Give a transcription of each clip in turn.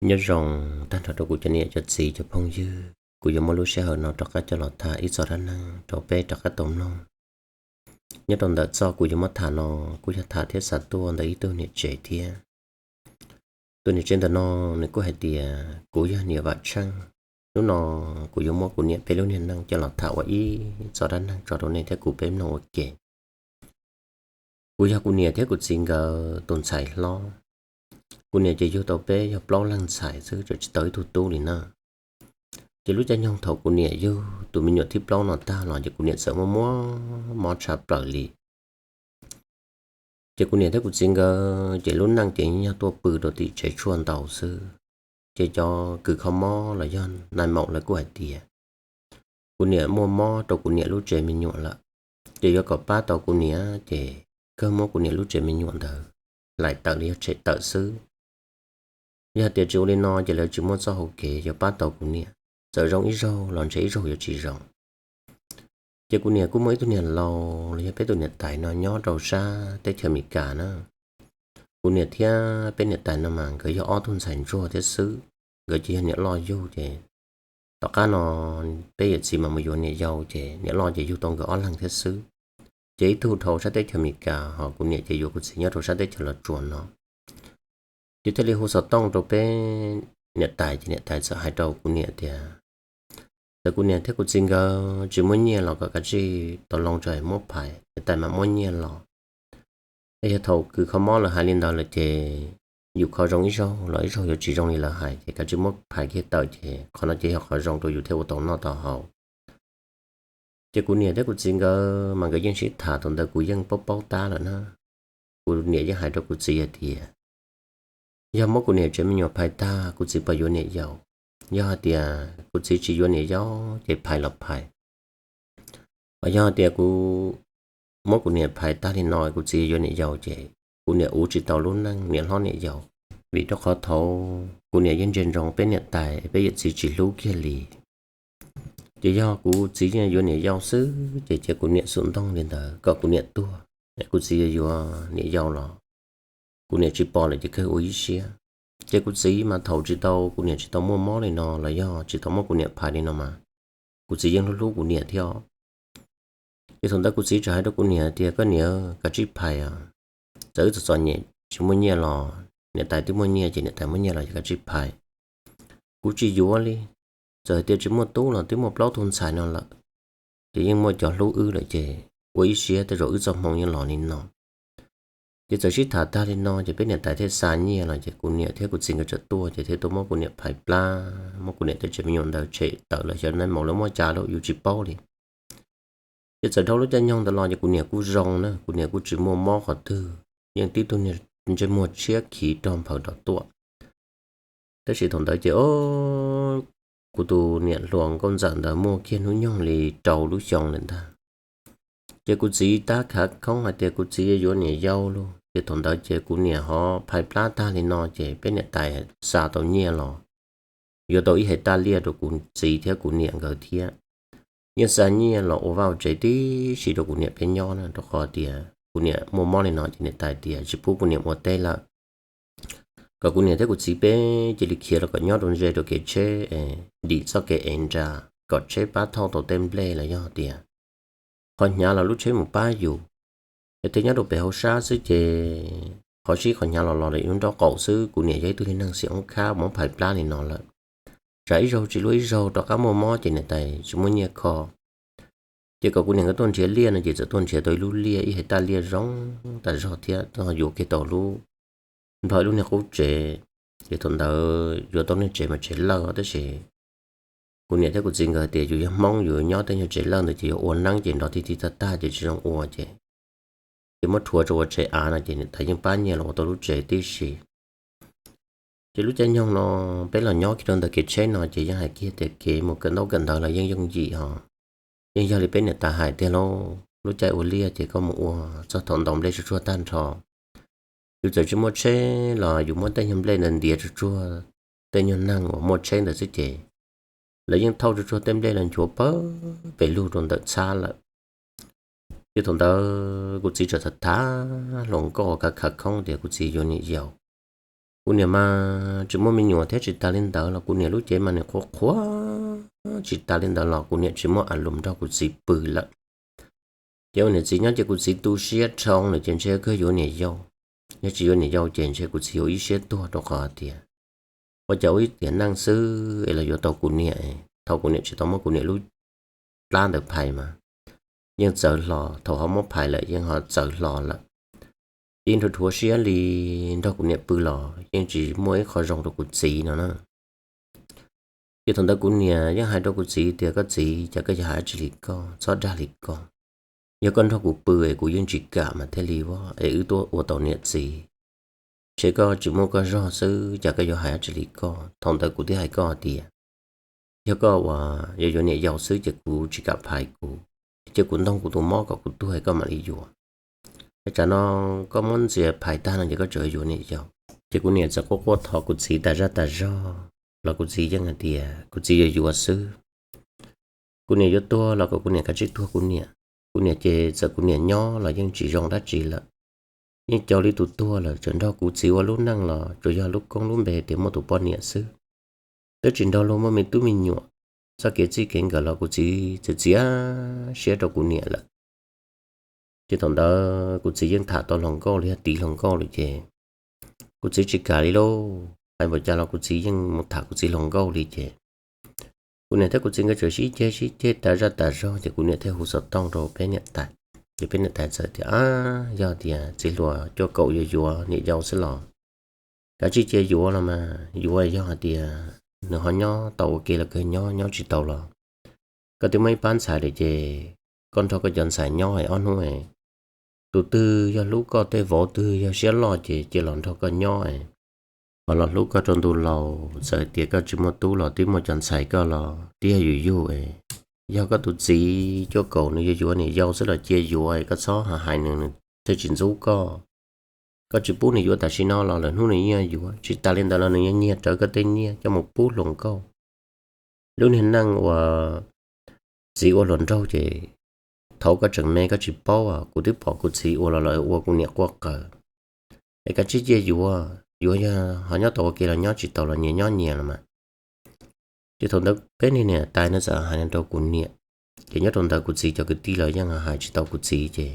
Nyob zoo tag nrho rau kuv cov niam cov txiv cov phooj ywg, kuv yuav muab lub sij hawm no rov qab coj los tham ib txoj dab neeg rau peb rov qab tau mloog. Nyob rau ntawm txoj kuv yuav muab tham no kuj yog tham thiab xa tuaj ntawm ib tug niam tsev thiab. Tus niam tsev ntawm no nws kuj hais tias kuv yog niam Vam Tsheej. Hnub no kuv yuav muab kuv niam peb lub niag neej coj los tham ua ib txoj dab neeg tso rau nej thiab kuv peb mloog ua ke. Kuv yog kuv niam thiab kuv txiv nkawd tus ntxhais hlob. Kuv niam ces yug tau peb yog plaub leeg ntxhais xwb, tsis tau ib tug tub li na. Ces lub caij nyoog thaum kuv niam yug tus me nyuam thib plaub no tag los ces kuv niam txawm muaj muaj mob tshaj plaws li. Ces kuv niam thiab kuv txiv nkawd ces lub neej ces yog tuaj pw rau tim tsev tshuaj ntau xwb. Ces cov kws kho mob los yog nais maum lawv kuj hais tias kuv niam muaj mob rau kuv niam lub tsev me nyuam lawm, ces yuav kom pab tau kuv niam ces kawg muab kuv niam lub tsev me nyuam ntawd hlais tawm los yog tshem tawm xwb. Yog hais tias tsis ua li no ces lawv tsis muaj txoj hau kev yuav pab tau kuv niam, txawm zoo ib zaug los ntshe ib zaug yuav tsis zoo. Ces kuv niam kuj muaj ib tug niam laus los yog peb tus niam tais no nyob rau sab teb chaws Amelikas na. Kuv niam thiab peb niam tais no mas nkawd yog ob tug ntxhais ntsuag thiab xwb, nkawd ces yog niam loj yug ces tom qab no peb yawm txiv mas mus yuav niam yau ces niam loj ces yug tau nkawd ob leeg thiab xwb. Ces ib tug dhau sab teb chaws Amelikas ho kuv niam ces yuav kuv txiv nyob rau sab teb chaws Los Tsuas no. Ces thiaj li hu xov tooj rau peb niam tais ces niam tais txawm hais rau kuv niam tias txawm kuv niam thiab kuv txiv nkawd tsis muaj nyiaj los kom kav tsij tau loo tso muab phais, niam tais mam muab nyiaj los. Yog thaum kws kho mob lawv hais li ntawd lawm ces yus kho zoo ib zaug los ib zaug yuav tsis zoo li lawv hais ces kav tsij muab phais kiag tawm ces qhov no ces yog qhov zoo rau yus thiaj ua tau noj tau haus. Ces kuv niam thiab kuv txiv nkawd mas nkawd yeej sib tham, thaum ntawd kuv yeej paub paub tab lawm na. Kuv niam yeej hais rau kuv txiv hais tias yog muab kuv niam tsev me nyuam phais tag kuv txiv pab yuav niam yau. Yog hais tias kuv txiv tsis yuav niam yau ces phais los phais. Ho yog hais tias kuv muab kuv niam phais tag li no kuv txiv yuav niam yau ces kuv niam uv tsis tau lub neej niam hlob niam yau. Vim rau qhov thaud kuv niam yeej ntsia ntsoov peb niam tais peb yawm txiv tsis hlub kiag li. Ces yog kuv txiv yeej yuav niam yau xwb ces cia kuv niam xub ntoog li ntawd kom kuv niam tuag, kuv txiv yuav yuav niam yau los kuv niam tsis pom lawm ces kawg ua ib siab. Ces kuv txiv mas thaum tsis tau kuv niam tsis tau muaj mob li no los yog tsis tau muab kuv niam phais li no mas kuv txiv yeej hlub hlub kuv niam thiab. Ces thaum ntawd kuv txiv txawm hais rau kuv niam tias koj niam, kav tsij phais os, txawm wb txom txom nyem tsis muaj nyiaj los niam tais twb muaj nyiaj ces niam tais muaj nyiaj los yog kav tsij phais. Kuv tsis yuav li, txawm hais tias tsis muaj tub los twb muaj plaub tug ntxhais no lawm, ces yeej muaj cov hlub wb lawm ces ua ib siab tej zaum wb txoj hmoo yeej los li no. Ces txawm sib tham tag li no ces peb niam tais thiaj xa nyiaj los ces kuv niam thiab kuv txiv nkawd txawm tuaj ces thiaj tuaj muab kuv niam phais plab, muab kuv niam tej tsev me nyuam ntawd tshem tawm los xyov nais maum lawv muab cas lawm yus tsis paub li. Ces txawm dhau lub caij nyoog ntawd los ces kuv niam kuj zoo na, kuv niam kuj tsis muaj mob qhov twg, yeej tib tug niag ntsej muag tshiab khiv rog nphaws rov tuaj. Tab sis thaum ntawd ces kuv tus niam hluas nkauj ntxawm ntawd muaj kiag hnub nyoog li rau lub xyoo lawm ntag. Ces kuv txiv tab khav khoob hais tias kuv txiv yuav niam yau lauj, ces thaum ntawd ces kuv niam ho phais plab tag li no ces peb niam tais xa tau nyiaj los yuav tau ib hais taj liaj rau kuv txiv thiab kuv niam nkawd thiab. Yeej xa nyiaj los ua vaj ua tsev tib si rau kuv niam peb nyob na, rau qhov tias kuv niam muaj mob li no ces niam tais tias tsis pub kuv niam ua teb lawm, kom kuv niam thiab kuv txiv peb cia li khiav los kom nyob rau ze rau kev tsheb, dim txoj kev ev nra, kom tsheb pab thauj tau tej nplej los yog tias qhov hnyav los lub tsheb mus pab yus. Yog tias nyob rau pem hauv sab xwb ces qhov sib qhov hnyav los los lawm lub nraub qaum xwb, kuv niam yog ib tug niag neeg xim oob khab muab phais plab li no lawm, tsam ib zaug tsis luaj ib zaug rov qab muaj mob ces niam tais tsis muaj nyiaj kho. Ces kom kuv niam nkawd tuaj nrhiav liaj no ces txawm tuaj nrhiav tau ib lub liaj, ib hais taj liaj zoo tas zog thiab tuaj yuav kiag tau lub, nplho ib lub niag qub tsev. Ces thaum ntawd yuav tau niag tsev mas tsev lawj tab sis kuv niam thiab kuv txiv nkawd tias yus yog Hmoob yus nyob tej nyuag tsev lawj ntawd ces yuav ua neeb ces nrov tig tig tag tag ces tsis zoo ua ces, ces muab rhuav rau ua tsev av no ces niam tais yeej pab nyiaj los ua tau lub tsev tib si. Ces lub caij nyoog no peb los nyob kiag rau ntawm kev tsheb no ces yeej hais kiag tias kev mus kawm ntaub kawm ntawv los yeej yooj yim ho. Yeej yog li peb niam tais hais tiag lauj, lub caij ua liaj ces koj mus ua txog thaum ntaus nplej tsuag tsuag tag nrho. Yus txawm tsis muaj tsheb los yus muab tej nyuag nplej ntawd ntiav tsuag tsuag, tej nyuag neeg uas muaj tsheb ntawd xwb ces lawv yeej thauj tsuag tsuag tej nplej los nchuav pawg pes lug rau ntawm txhab lawm. Ces thaum ntawd kuv txiv txawm tham tham hluas nkauj khav khav khoob tias kuv txiv yuav niam yau. Kuv niam mas tsis muaj me nyuam thiab tsis tas li ntawd los kuv niam lub cev mas nws qhuav qhuav, tsis tas li ntawd los kuv niam tsis muaj a lus nrog kuv txiv pw lawm. Ces ua niam txiv nyob ces kuv txiv tu siab dhau lawm ces ntshe kawg yuav niam yau. Yog tsis yuav niam yau ces ntshe kuv txiv yuav ib siab tuag rau qhov tias ua cas ua ib tiam neej xwb es los yuav tau kuv niam, thaum kuv niam tsis tau muab kuv niam lub plab ntawd phais mas yeej txawv hlo, thaum ho muab phais lawm yeej ho txawv hlo lawm. Yeej dhuav siab li, nrog kuv niam pw los yeej tsis muaj ib qho zoo rau kuv txiv no na. Ces thaum ntawd kuv niam yeej hais rau kuv txiv tias, koj txiv, cas koj yuav hais dab tsi li koj, txhob dag li koj. Yog koj nrog kuv pw es kuv yeej tsis kam mas thiaj li ua es wb tuaj ua tau niam txiv. Ces koj tsis muaj koj zog xwb, cas koj yuav hais dab tsi li koj. Thaum ntawd kuv thiaj hais koj tias, yog koj uas yuav yuav niam yau xwb ces kuv tsis kam phais kuv, cia kuv ntoog kuv tus mob kom kuv tuag koj mam li yuav. Tsam no koj muab ntxias phais tag no ces koj tseem yuav niam yau. Ces kuv niam txawm quaj quaj thov kuv txiv tas zaj tas zog los kuv txiv yeej hais tias kuv txiv yuav yuav xwb. Kuv niam yuav tuag los kom kuv niam kav tsij tuag kuv niam. Kuv niam ces txawm kuv niam nyob los yeej tsis zoo dab tsi lawm. Yeej cuag li tus tuag lawm, tseem nrog kuv txiv ua lub neej los tsuas yog lub koob lub npe tias muaj tus poj niam xwb. Twb tsis nrog luag muaj me tub me nyuam, txoj kev txij kev nkawm los kuv txiv txiav txiav siab rau kuv niam lawm. Ces thaum ntawd kuv txiv yeej tham tau hluas nkauj li, yog tiv hluas nkauj lawm ces kuv txiv tsis kam li lauj. Hais npaum cas los kuv txiv yeej mus tham kuv txiv hluas nkauj li ces kuv niam thiab kuv txiv nkawd tseem sib ceg sib ceg tas zaj tas zog ces kuv niam thiaj hu xov tooj rau peb niam tais. Ces peb niam tais txawm tias, a, yog tias txiv hluas cuaj kaum yuav yuav niam yau xwb los kav tsij cia yuav los mas yuav, yog hais tias nws ho nyob tau ua ke los kawg nyob, nyob tsis tau los koj twb muaj ib pab ntxhais lawm ces koj nrog koj cov ntxhais nyob es ob hnub es tus twg yog hlub koj tej vauv, twg yog siab loj ces cia los nrog koj nyob es ho los hlub koj rau ntu laus, txawm tias koj tsis muaj tub los twb muaj cov ntxhais koj los twb yog yus yug es. Yog koj tus txiv cuaj kaum nws yuav yuav niam yau xwb los cia yuav es koj txhob hais nws, nws thiaj tsis ntxub koj. Koj tsis pub nws yuav tam sim no los lwm hnub nws yeej yuav, tsis tas li ntawd los nws yeej nyiag rawv koj tej nyiaj coj mus pub hluas nkauj. Lub niag neej uas txiv ua hluas nraug ces thaum koj tseem me koj tsis paub, kuv twb pom kuv txiv ua los lawv ua kuv niam quaj qw. Es kav tsij cia yuav, yuav yog ho nyob tau ua ke los nyob, tsis tau los nyias nyob nyias los mas. Ces thaum ntawd peb niag niam tais no txawm hais rau kuv niam, ces nyob rau ntawd kuv txiv cov kwv tij los yeej hais tsis tau kuv txiv ces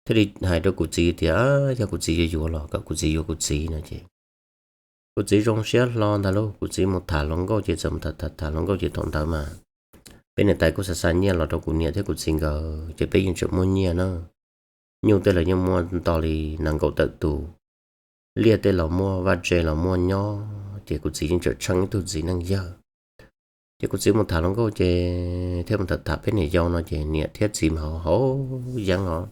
thiaj li hais rau kuv txiv tias yog kuv txiv yuav yuav los kom kuv txiv yuav kuv txiv no ces kuv txiv zoo siab hlo ntag lauj. Kuv txiv mus tham hluas nkauj ces txawm mus tham tham tham hluas nkauj ces thaum ntawd mas peb niam tais kuj xa xa nyiaj los rau kuv niam thiab kuv txiv nkawd ces peb yeej tseem muaj nyiaj na. Nyuj tej los yeej muaj nto li nees nkaum tawm tus, liaj tej los muaj, vaj tse los muaj nyob ces kuv txiv yeej tseem tsheej ib tug txiv neej yawg. Ces kuv txiv mus tham hluas nkauj ces thiaj mus tham tham peb niam yau no ces niam thiab txiv mas haus haus yeeb os.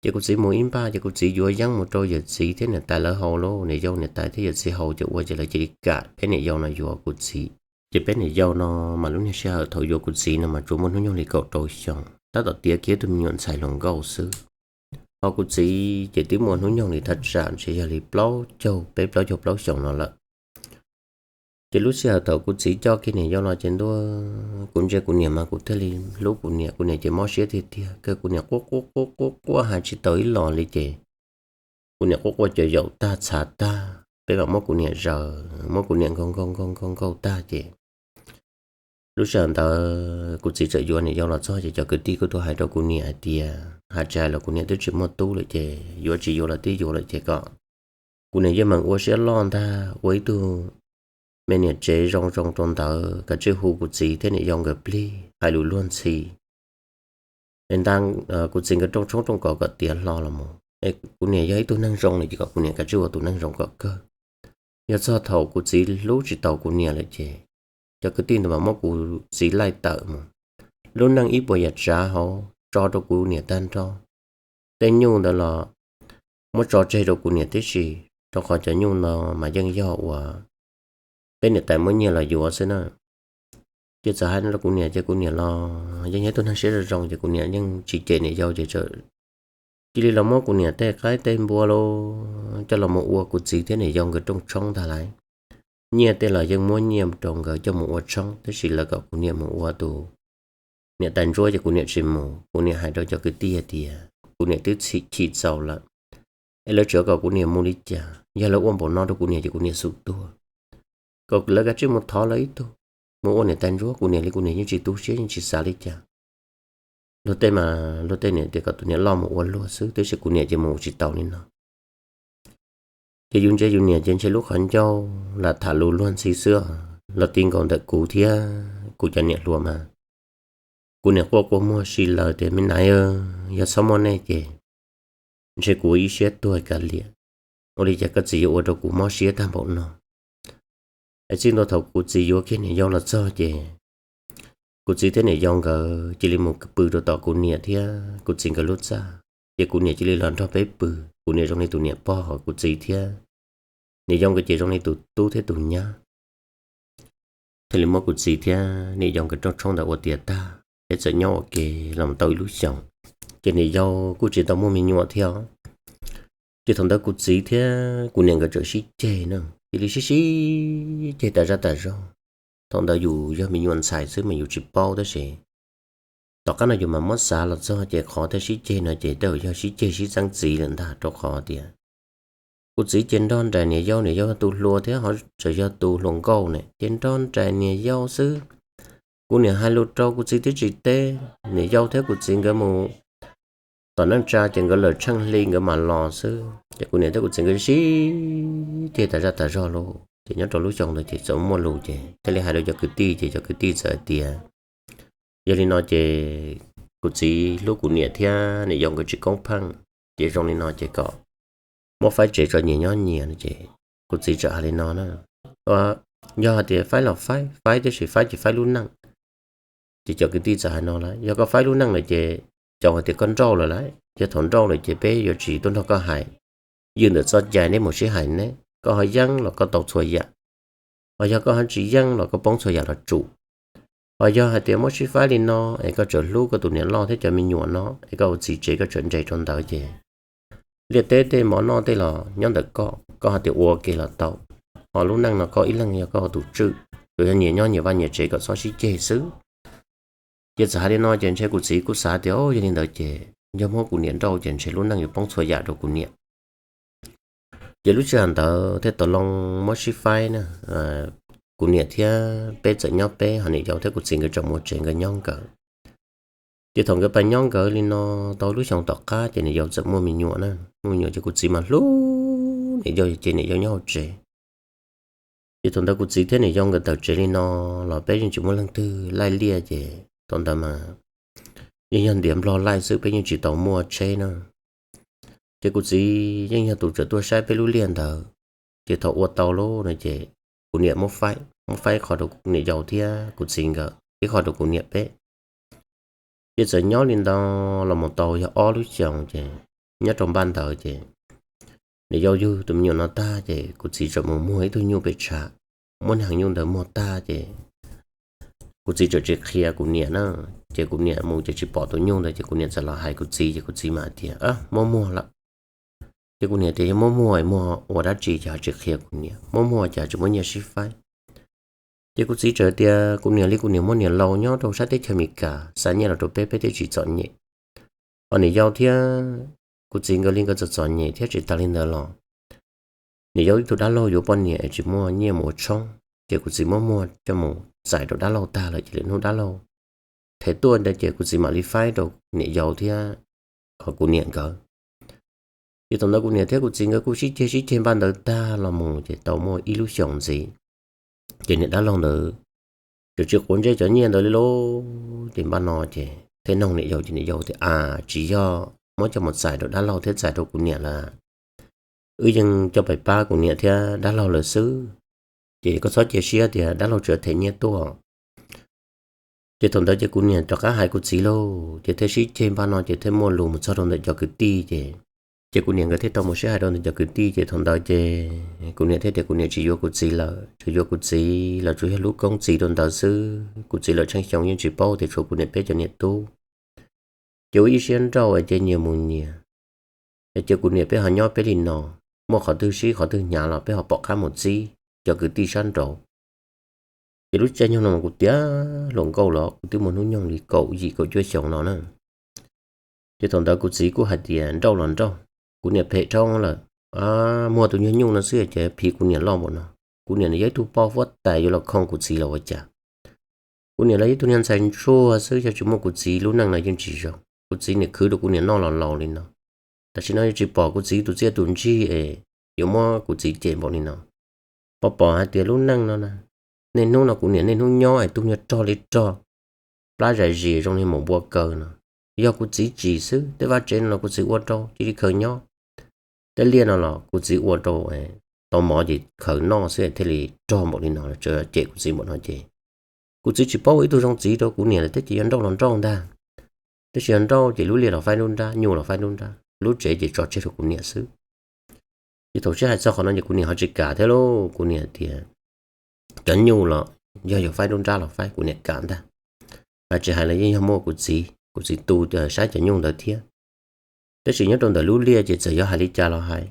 Ces kuv txiv mus ib npaj ces kuv txiv yuav yeeb mus rau yawm txiv thiab niam tais lawv haus lauj, niam yau niam tais thiab yawm txiv haus ces ua ces lawv cia li kam peb niam yau no yuav kuv txiv. Ces peb niam yau no mas lub niag sij hawm thaum yuav kuv txiv no mas tsuas muaj hnub nyoog li kaum rau xyoo, tab tom tiav kiag tus me nyuam ntxhais hluas nkauj xwb. Ho kuv txiv ces twb muaj hnub nyoog li thaj tsam ntshe yog li plaub caug peb plaub caug plaub xyoos no lawm. Ces lub sij hawm thaum kuv txiv coj kiag niam yau los ces ntuj, kuv ntsia kuv niam mas kuv thiaj li hlub kuv niam, kuv niam ces mob siab tiag tiag kawg, kuv niam quaj quaj quaj quaj quaj hais tsis tau ib los li ces kuv niam quaj quaj cav yaum tag txhav tag, peb mam muab kuv niam zaws, muab kuv niam nkaug nkaug nkaug nkaug nkaug tag ces lub sij hawm ntawd kuv txiv txawm yuav niam yau los txog ces cov kwv tij kuj tuaj hais rau kuv niam hais tias hais tsis hais los kuv niam twb tsis muaj tub lawm ces yuav tsis yuav los twb yuav lawm ces kom kuv niam yeej meem ua siab loj ntag, ua ib tug me niam tsev zoo zoo rau ntawd, kav tsij hu kuv txiv thiab niam yau nkawd plig hais lus luag ntxhi. Es nta kuv txiv nkawd rooj tshoob rooj kos kom tiav hlo los mus, es kuv niam yog ib tug neeg zoo lawm ces kom kuv niam kav tsij ua tus neeg zoo kom kawg. Yog txog thaum kuv txiv hlub tsis tau kuv niam lawm ces cov kwv tij ntawd mam muab kuv txiv laij tawm mus. Lub neej ib puas yam tsav hauv tso rau kuv niam tag nrho. Tej nyuj ntawd los muab tso tseg rau kuv niam tib si, rau qhov cov nyuj no mas yeej yog uas peb niam tais muab nyiaj los yuav xwb na. Ces txawm hais rau kuv niam ces kuv niam los yeej yog ib tug neeg siab zoo zoo ces kuv niam yeej tsis cem niam yau ces txawm cia li los muab kuv niam tej qaib tej npua los coj los mus ua kuv txiv thiab niam yau nkawd rooj tshoob ntag lauj. Nyiaj tej los yeej muab nyiaj rau nkawd coj mus ua tshoob, tab sis lawv kom kuv niam mus ua tus niam tais ntsuab ces kuv niam tsis mus. Kuv niam hais rau cov kwv tij hais tias kuv niam twb chim txaus lawm, es lawv tseem kom kuv niam mus li cas? Yog lawv ua npaum no rau kuv niam ces kuv niam xum tuag. Kom lawv kav tsij mus thov lawv ib tug, mus ua niam tais ntsuab, kuv niam li kuv niam yeej tsis tu siab yeej tsis xav li cas. Luag tej mas luag tej niam tias kom tus niam loj mus ua luag xwb, tab sis kuv niam ces mus ua tsis tau li no. Ces yus ntsia yus niam ces ntshe lub qhov ncauj lam tham lus luag ntxhi xwb os, los ti nkaus ntawm kuv thiab kuv cov niam hluas mas. Kuv niam quaj quaj muag si lawm tias, Me naiv, yog txhob muaj nej ces ntshe kuv ua ib siab tuag kav liam. Ua li cas koj txiv yuav ua rau kuv mob siab tag npaum no? Es txij ntua thaum kuv txiv yuav kiag niam yau los txog ces kuv txiv thiab niam yau nkawd cia li mus pw rau tom kuv niam thiab kuv txiv nkawd lub txaj, ces kuv niam cia li los nrog peb pw. Kuv niam zoo li tus niam pog, kuv txiv thiab niam yau nkawd ces zoo li tus tub thiab tus nyab. Thiaj li muab kuv txiv thiab niam yau nkawd rooj tshoob ntawd ua tiav tag, peb txawm nyob ua ke los tau ib lub xyoos. Ces niam yau kuj tsis tau muaj me nyuam thiab. Ces thaum ntawd kuv txiv thiab kuv niam nkawd txawm sib ceg na, cia li sib sib ceg tas zaj tas zog. Thaum ntawd yus yog me nyuam ntxhais xwb mas yus tsis paub tab sis tom qab no yus mam muab xav los txog ces qhov thiaj sib ceg no ces tej zaum yog sib ceg sib txeeb txiv lawm ntag, rau qhov tias kuv txiv ces nrog nraim niam yau, niam yau yog tus hluas thiab ho tseem yog tus hluas nkauj ne, ces nrog nraim niam yau xwb. Kuv niam hais lus rau kuv txiv twb tsis teb, niam yau thiab kuv txiv nkawd mus tom neej tsa ces nkawd lawm tsheej hli nkawd mam los xwb. Ces kuv niam thiab kuv txiv nkawd sib ceg tas zaj tas zog lauj. Ces nyob rau lub xyoo ntawd ces txawm muaj lus ces thiaj li hais rau cov kwv tij ces cov kwv tij txawm hais tias, Yog li no ces kuv txiv hlub kuv niam thiab niam yau nkawd tsis koob pheej, ces zoo li no ces kom muab faib tsev tso nyias nyob nyias no ces kuv txiv txawm hais li no na, Yog hais tias faib los faib, faib tab sis faib ces faib lub neej. Ces cov kwv tij txawm hais no lawm, Yog koj faib lub neej lawm ces xyov hais tias koj nrauj lawm lauj, yog thaum nrauj lawm ces peb yuav tsis tuaj nrog koj hais, ywj ntawm txoj cai neb mus sib hais neb, koj ho yeeb los koj tau txhua yam, ho yog koj ho tsis yeeb los koj poob txhua yam los tsum. Ho yog hais tias muab sib faib li no es koj tseem hlub koj tus niam loj thiab cov me nyuam no es koj ua txiv tsev koj tseem nres rau ntawd ces liaj teb tej mov noj tej los nyob ntawm koj, koj hais tias ua ke los tau. Ho lub neej no koj ib leeg yog koj ua tus tswj, tsuas yog nyias nyob nyias vaj nyias tsev kom txhob sib ceg xwb. Ces txawm hais li no ces ntshe kuv txiv kuj xav tias, Yog li ntawd ces yog muab kuv niam nrauj ces ntshe lub neej yuav poob txhua yam rau kuv niam. Ces lub sij hawm ntawd thiaj tau loo muab sib faib na, kuv niam thiab peb txawm nyob peb, ho niam yau thiab kuv txiv nkawd tseem mus tsev nkawd nyob nkawd. Ces thaum nkawd pais nyob nkawd li no tau lub xyoo tom qab ces niam yau txawm muaj me nyuam na, muaj me nyuam ces kuv txiv mas hlub niam yau ces niam yau nyob hauv tsev. Ces thaum ntawd kuv txiv thiab niam yau nkawd tawm tsev li no los peb yeej tsis muaj leej twg laij liaj ces thaum ntawd mas yeej yog ntiav nplog laij xwb, peb yeej tsis tau muaj tsheb na. Ces kuv txiv yeej yog tus txawm tuaj saib peb lub liaj ntawd. Ces thaum ua tau lawm no ces kuv niam muab faib, muab faib ib qho rau niam yau thiab kuv txiv nkawd, ib qho rau kuv niam peb. Ces txawm nyob li ntawd los mus tau yog ob lub xyoos ces nyob rau npaj ntawd ces niam yau yug tus me nyuam no tag ces kuv txiv txawm mus muag ib tug nyuj pem tshav, muab niag heev nyuj ntawd muag tag ces kuv txiv txawm tsis qhia kuv niam na. Ces kuv niam mus ces tsis pom tus nyuj ntawd ces kuv niam txawm los hais kuv txiv ces kuv txiv mam tias, Muab muag lawm. Ces kuv niam tias, Yog muab muag, muag ua dab tsi? Ces ho tsis qhia kuv niam, muab muag ces tsis muab nyiaj sib faib. Ces kuv txiv txawm tias, Kuv niam li kuv niam muaj niam laus nyob rau sab teb chaws Amelikas xa nyiaj los rau peb, peb thiaj tsis txom nyem. Ho niam yau thiab kuv txiv nkawd li nkawd txom txom nyem thiab tsis tas li ntawd los niam yau ib tug dab laug yuav poj niam es tsis muaj nyiaj mus ua tshoob, ces kuv txiv muab muag coj mus txais rau dab laug tag lawm ces lwm hnub dab laug them tuaj ntawd ces kuv txiv mam li faib rau niam yau thiab kuv niam nkawd. Ces thaum ntawd kuv niam thiab kuv txiv nkawd kuj sib ceg sib ceg npaj ntawd tag los mus ces tau muaj ib lub xyoos ntxiv, ces niam dab laug ntawd txawm tsis quav ntsej cov nyiaj ntawd li lauj. Ces npaj no ces thiaj noog niam yau ces niam yau tias, A, tsis yog muab coj mus txais rau dab laug thiab txais rau kuv niam lawm, wb yeej coj pais pab kuv niam thiab dab laug lawm xwb. Ces koj txhob cia siab tias dab laug tsis them nyiaj tuaj. Ces thaum ntawd ces kuv niam rov qab hais kuv txiv lauj, ces thiaj sib ceg npaj no ces thiaj muaj lus mus txog rau ntawm cov kwv tij ces, ces kuv niam nkawd thiaj tau mus sib hais rau ntawm cov kwv tij ces thaum ntawd ces kuv niam thiaj tias kuv niam tsis yuav kuv txiv lawm, tsuas yuav kuv txiv los tsuas yog hlub koob txiv rau ntawd xwb. Kuv txiv lawm tsheej xyoo yeej tsis paub tias tshuav kuv niam peb cov niam tub. Ces ua ib siab nrauj es ces nyias mus nyias, es ces kuv niam peb ho nyob peb li no, muaj qhov twg sib qhov twg hnyav los peb ho pom qab mus txib cov kwv tij sab nraud. Ces lub caij nyoog no kuv tiav hluas nkauj los kuv twb muaj hnub nyoog li kaum yim kaum cuaj xyoos no na. Ces thaum ntawd kuv txiv kuj hais tias nrauj los nrauj, kuv niam phem dhau lawm, muag tus nyuag nyuj no xwb ces phiv kuv niam loj npaum no. Kuv niam nws yog ib tug poj huab tais yuav los khoo kuv txiv los ua cas. Kuv niam los yog ib tug niag ntxhais ntsuag xwb, yog tsis muaj kuv txiv lub neej no yeej tsis zoo. Kuv txiv nim khwv rau kuv niam noj los laus li no. Tam sim no yuav tsis pom kuv txiv tus txiaj tus ntsig es yuav muab kuv txiv cem npaum li no. Pom pom hais tias lub neej no na, niaj hnub no kuv niam niaj hnub nyob es tug niag rog li rog, plab zais zis zoo li mus npua kaw no. Yog kuv txiv tsim xwb, tej vaj tsev no los kuv txiv ua rau cia li khaws nyob. Tej liaj no los kuv txiv ua rau tau mov ces khaws noj xwb thiaj li rog npaum li no, tseem cem kuv txiv npaum no ces kuv txiv tsis paub ua ib tug zoo txiv rau kuv niam lawm thiab ces yog nrauj los nrauj ntag. Tab sis yog nrauj ces lub liaj los faib nruab nrab, nyuj los faib nruab nrab, lub tsev ces tso tseg rau kuv niam xwb. Ces thaum sib hais txog qhov no ces kuv niam ho tsis kam thiab lauj. Kuv niam tias cov nyuj los yog yuav faib nruab nrab los faib, kuv niam kam ntag. Hais tsis hais los yeej yog muaj kuv txiv, kuv txiv tu saib cov nyuj ntawd thiab. Tab sis nyob rau ntawm lub liaj ces txawm yog hais li cas los hais,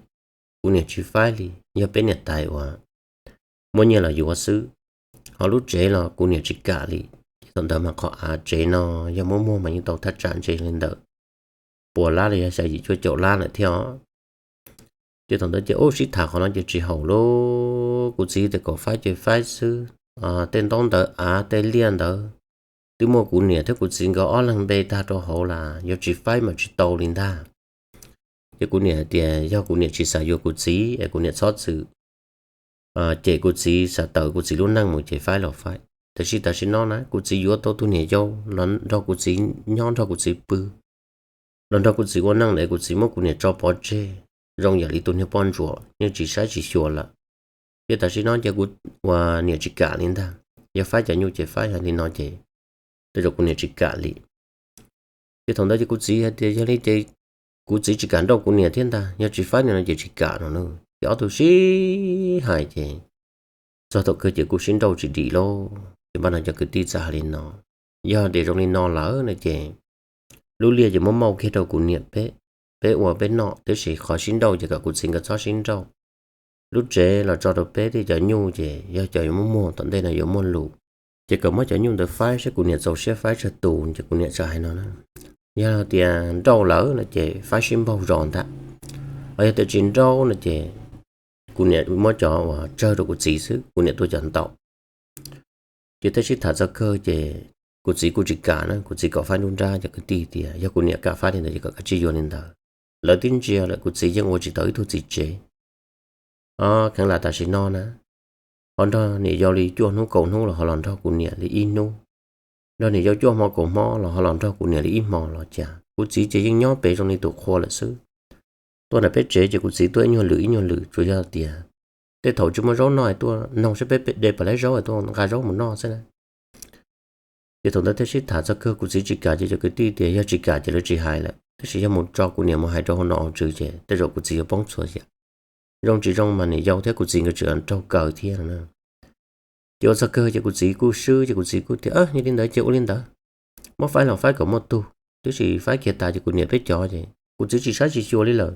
kuv niam tsis faib li, yog peb niam tais uas muaj nyiaj los yuav xwb. Ho lub tsev los kuv niam tsis kam li. Ces thaum ntawd mas qhov av tsev no yog muaj muag mas yeej tau thaj tsam ntshe li ntawm pua lab los yog xya yim cuaj caum lab lawm thiab os. Ces thaum ntawd ces ub sib tham qhov no ces tsis haum lauj, kuv txiv tias kom faib ces faib xwb. Tej ntaub ntawv av tej liaj ntawd twb muaj kuv niam thiab kuv txiv nkawd ob leeg npe tag rau hauv lawm, yuav tsis faib mas tsis tau li ntag. Ces kuv niam hais tias yog kuv niam tsis xav yuav kuv txiv es kuv niam txhob txwm cem kuv txiv, xav tawm kuv txiv lub neej mus ces faib los faib. Tab sis tam sim no na kuv txiv yuav tau tus niam yau los nrog kuv txiv nyob nrog kuv txiv pw, los nrog kuv txiv ua neej lawm kuv txiv muab kuv niam tso pov tseg zoo yam li tus niag poj ntsuam yeej tsis saib tsis xyuas lawm. Ces tam sim no ces kuv ua niam tsis kam li ntag, yog faib cov nyuj ces faib, yog li no ces tej zaum kuv niam tsis kam li. Ces thaum ntawd ces kuv txiv hais tias yog li ces kuv txiv tsis kam nrauj kuv niam thiab ntag, yog tsis faib no ces tsis kam no na. Ces ob tug sib hais ces txog thaum kawg ces kuj sib nrauj tsis dim lauj. Ces npaj no cov kwv tij txawm hais li no, yog tias zoo li no lawm no ces lub liaj ces muab mauj kiag rau kuv niam peb, peb ua peb noj, tab sis qhov sib nrauj ces kom kuv txiv nkawd txhob sib nrauj. Lub tsev los tso rau peb thiab cov nyuj ces yog cov yuav muaj muag tom ntej no yuav muaj lus, ces kom muab cov nyuj ntawd faib saib kuv niam txaus siab faib tsawg tus. Ces kuv niam txawm hais no na, yog tias nrauj lawm no ces faib sib npaug zos ntag, ho yog tias tsis nrauj no ces kuv niam muab cov uas tsawg rau kuv txiv xwb, kuv niam tuaj cov ntaus. Ces thiaj sib tham txog kawg ces kuv txiv kuj tsis kam na, kuv txiv kom faib nruab nrab, cov kwv tij tias yog kuv niam kam faib li ntawd ces kom kav tsij yuav li ntawd. Lawv twb ntsia lawm kuv txiv yeej ua tsis tau ib tug txiv tsev. Kheev lam tam sim no na, ho nrog niam yau li cuaj hnub kaum hnub los ho los nrog kuv niam li ib hnub, nrog niam yau cuaj hmo kaum hmo los ho los nrog kuv niam li ib hmo los cas kuv txiv ces yeej nyob pem zoo li tus qhua lawm xwb. Tuaj ntawm peb tsev ces kuv txiv tuaj ib nyuag lwm ib nyuag lwm, tsuas yog tias tej thaum tsis muaj zaub noj tuaj noog saib peb de pas laib zaub tuaj nqa zaub mus noj xwb na. Ces thaum ntawd thiaj sib tham txog kawg, kuv txiv tsis kam ces cov kwv tij tias yog tsis kam ces lawv tsis hais lawm, tab sis yog mus tso kuv niam mus hais rau hauv nom hauv tswv ces tej zaum kuv txiv yuav poob txhuav yam. Zoo tsis zoo mas niam yau thiab kuv txiv nkawd tseem nraug kaw thiab no na. Ces ua txog kawg ces kuv txiv kuj swb ces kuv txiv kuj tias yog li ntawd ces ua li ntawd, muab faib los faib kom muaj tug, tab sis faib kiag tas ces kuv niam peb cov ces kuv txiv tsis saib tsis xyuas li lawm.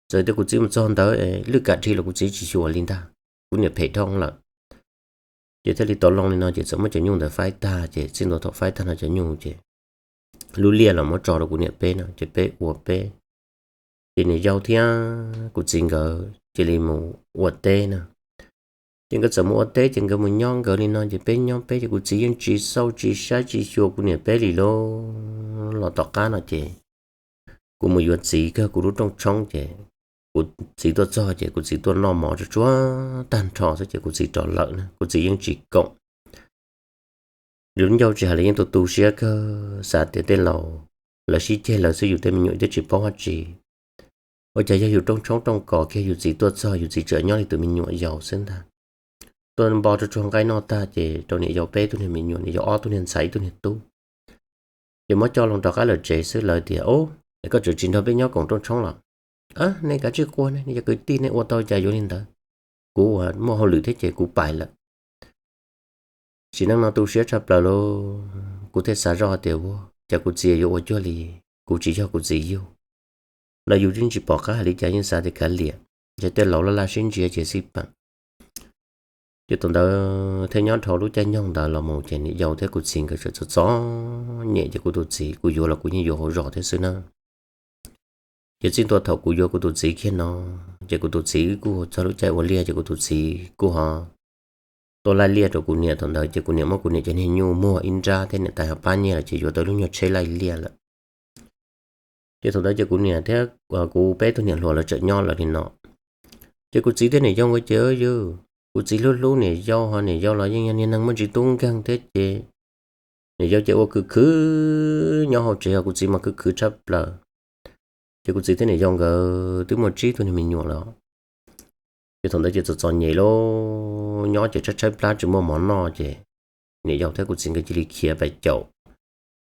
Txawm tias kuv txiv mus txog ntawd lwj kam dhi los kuv txiv tsis xyuas li ntag, kuv niam phem dhau lawm. Ces thiaj li tau loo li no ces txawm muab cov nyuj ntawd faib tag ces txij ntua thaum faib tag no cov nyuj ces lub liaj los muab tso rau kuv niam peb no ces peb ua peb. Ces niam yau thiab kuv txiv nkawd cia li mus ua teb na. Ces nkawd txawm mus ua teb ces nkawd mus nyob nkawd li no ces peb nyob peb ces kuv txiv yeej tsis xauj tsis saib tsis xyuas kuv niam peb li lauj. Los tom qab no ces kuv mus yuav txiv kawg kuv lub rooj tshoob ces kuv txiv tuaj txog ces kuv txiv tuaj noj mov tsuag tsuag tag nrho xwb ces kuv txiv rov lawm na, kuv txiv yeej tsis koom. Lub ncauj tsis hais li yeej tu tu siab kawg, xav tias tej laus lawv sib ceg lawv xwb, yus tej me nyuam twb tsis paub dab tsi. Ua cas yog yus rooj tshoob rooj kos kiag yus txiv tuaj txog yus txiv tseem nyob li tus me nyuam yaus xwb ntag. Tuaj npo tsuag tsuag nqaij noj tag ces rau niam yau peb tug niag me nyuam, niam yau ob tug niag ntxhais ib tug niag tub. Ces muab coj loo rov qab lawm tsev xwb lawv tias, Ub, es koj tseem tsis nrog peb nyob koom rooj tshoob los? Nej kav tsij quaj ne, nej yog kwv tij nej ua tau cas yuav li ntawd. Kuv uas muaj hauj lwm thiab ces kuv pais lawm. Sim neej no tu siab tshaj plaws lauj, kuv thiaj xav zoj tias ua cas kuv txiv yuav ua cuag li kuv tsis yog kuv txiv yug. Los yus yeej tsis pom qab hais li cas yeej xav tias kav liam, ces tej laus laj laj sib ntsia ces xij peem. Ces thaum ntawd thiaj nyob dhau lub caij nyoog ntawd los mus ces niam yau thiab kuv txiv nkawd txawm txom txom nyem ces kuv tus txiv kuv yuav los kuv yeej yuav hauv zos thiab xwb na. Ces txij ntua thaum kuv yuav kuv tus txiv kiag no, ces kuv tus txiv kuj txog lub caij ua liaj ces kuv tus txiv kuj ho tuaj laij liaj rau kuv niam. Thaum ntawd ces kuv niam muab kuv niam cov niag nyuj muag ib nrab thiab niam tais ho pab nyiaj lawm ces yuav tau lub nyuag tsheb laij liaj lawm. Ces thaum ntawd ces kuv niam thiab kuv peb tug niam hluas lawv tseem nyob lawm li no. Ces kuv txiv thiab niam yau nkawd ces yog kuv txiv hlub hlub niam yau, ho niam yau los yeej yog niag neeg muaj ntsis tub nkeeg thiab ces niam yau ces ua khwv khwv nyob hauv tsev, ho kuv txiv mas khwv khwv tshaj plaws. Ces kuv txiv thiab niam yau nkawd twb muaj tsib tug niag me nyuam lawm. Ces thaum ntawd ces txom txom nyem lawm, nyob ces tshaib tshaib plab tsis muaj mov noj ces niam yau thiab kuv txiv nkawd cia li khiav pais caum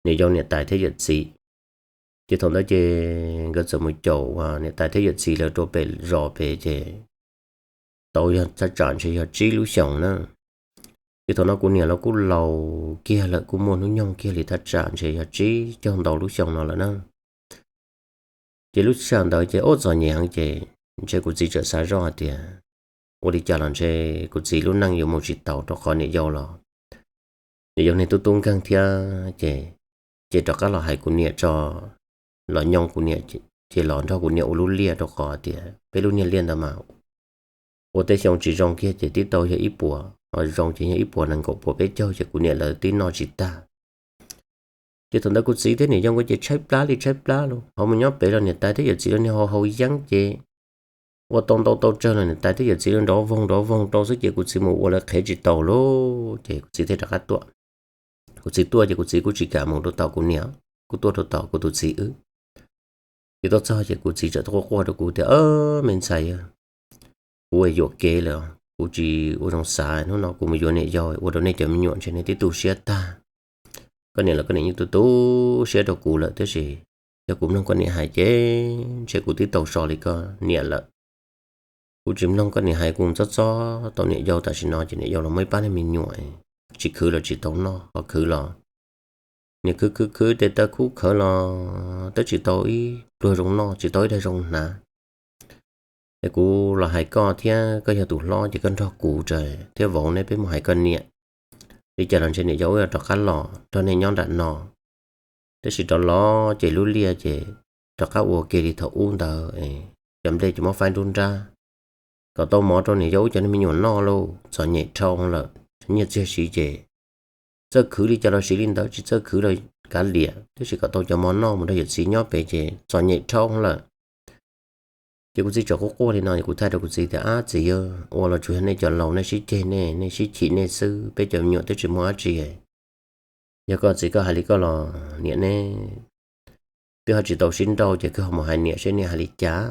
niam yau niam tais thiab yawm txiv. Ces thaum ntawd ces nkawd txawm mus caum niam tais thiab yawm txiv lawv rau pem zos pem ces tau yog thaj tsam ntshe yog tsib lub xyoos na. Ces thaum no kuv niam los kuj laus kiag lawm, kuj muaj hnub nyoog kiag li, thaj tsam ntshe yog tsib caug ntau lub xyoo no lawm na. Ces lub sij hawm ntawd ces ua txom nyem heev ces ntshe kuv txiv txawm xav zoj hais tias ua li cas los ntshe kuv txiv lub neej yuav mus tsis taus rau qhov niam yau los, niam yau niag tub tub nkeeg thiab ces, ces rov qab los hais kuv niam tso, los nyoo kuv niam, ces los nrog kuv niam ua lub liaj rau qhov tias peb lub niag liaj ntawd mas ua tej xyoo tsis zoo kiag ces tib tau yog ib puas, ho zoo ces yog ib puas nees nkaum puas peb caug ces kuv niam lawv tib noj tsis tag. Ces thaum ntawd kuv txiv thiab niam yau nkawd ces tshaib plab li tshaib plab los ho mus nyob pem los niam tais thiab yawm txiv lawv niag hau hau yeeb ces ua tau ntau tau tsawg los niam tais thiab yawm txiv lawv nrov voog nrov voog rau xwb ces kuv txiv mus ua lawv qhev tsis taus lawm ces kuv txiv thiaj rov qab tuaj. Kuv txiv tuaj ces kuv txiv kuj tsis kam mus rau tom kuv niam, kuj tuaj rau tom kuv tus txiv wb. Ces tuaj txog ces kuv txiv txawm quaj quaj rau kuv tias, me ntxhais, kuv yuam kev lawm, kuv tsis ua zoo xav, hnub no kuv mus yuav niam yau ua rau nej cov me nyuam ntshe nej twb tu siab tag. Koj niam los koj niam yeej tu tu siab rau kuv lawm, tab sis yog kuv mloog koj niam hais ces ntshe kuv twb tau so li koj niam lawm. Kuv tsis mloog koj niam hais, kuv txob txob tau niam yau, tam sim no ces niam yau los muaj ib pab niag me nyuam, tsis khwv los tsis tau noj, ho khwv los niam khwv khwv khwv tes taw khub khawv los twb tsis tau ib pluag zoo noj, tsis tau ib daig zoo hnav. Es kuv los hais koj thiab, koj yog tus hlob ces koj nrog kuv thiab vauv neb peb mus hais koj niam. Li cas los ntshe niam yau wb rov qab los nrog nej nyob nram no, tab sis rov los ces lub liaj ces rov qab ua ke li thaum ub ntawd, cov nplej ces muab faib nruab nrab, kom tau mov rau niam yau wb cov niag me nyuam noj lauj, txom nyem dhau lawm, nyiaj txiag siv ces txawj khwv li cas los siv li ntawd, tsis txawj khwv los kav liam, tab sis kom tau cov mov noj mus nrog yawm txiv nyob pem ces txom nyem dhau lawm. Ces kuv txiv txawm quaj quaj li no, kuv thaij rau kuv txiv tias, ab txiv, ua los tsuas yog nej cov laus nej sib ceg nej, nej sib chim nej xwb, peb cov me nyuam twb tsis muaj dab tsi. Yog koj txiv koj hais li koj los niam neb twb ho tsis tau sib nrauj ces koj ho mus hais niam seb niam hais li cas.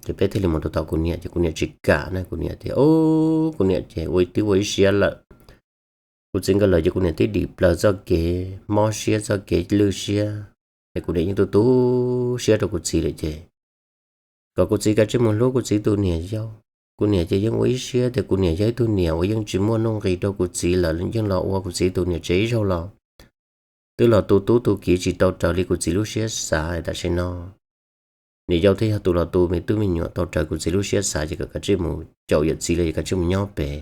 Ces peb thiaj li mus rau tom kuv niam ces kuv niam tsis kam na, kuv niam tias, kuv niam ces ua twb ua ib siab lawm. Kuv txiv nkawd lawm ces kuv niam twb dim plaws txoj kev mob siab txoj kev lwj siab, es kuv niam yeej tu tu siab rau kuv txiv lawm ces kom kuv txiv kav tsij mus hlub kuv txiv tus niam yau. Kuv niam ces yeej ua ib siab tias kuv niam yog ib tug niam uas yeej tsis muaj nuj nqis rau kuv txiv lawm, yeej los ua kuv txiv tus niam tsev ib zaug los twb los tu tub tu kiv tsis tau raws li kuv txiv lub siab xav tam sim no. Niam yau thiaj yog tus los tu me tub me nyuam tau raws kuv txiv lub siab xav ces kom kav tsij mus caum yawm txiv lawm es kav tsij mus nyob pem.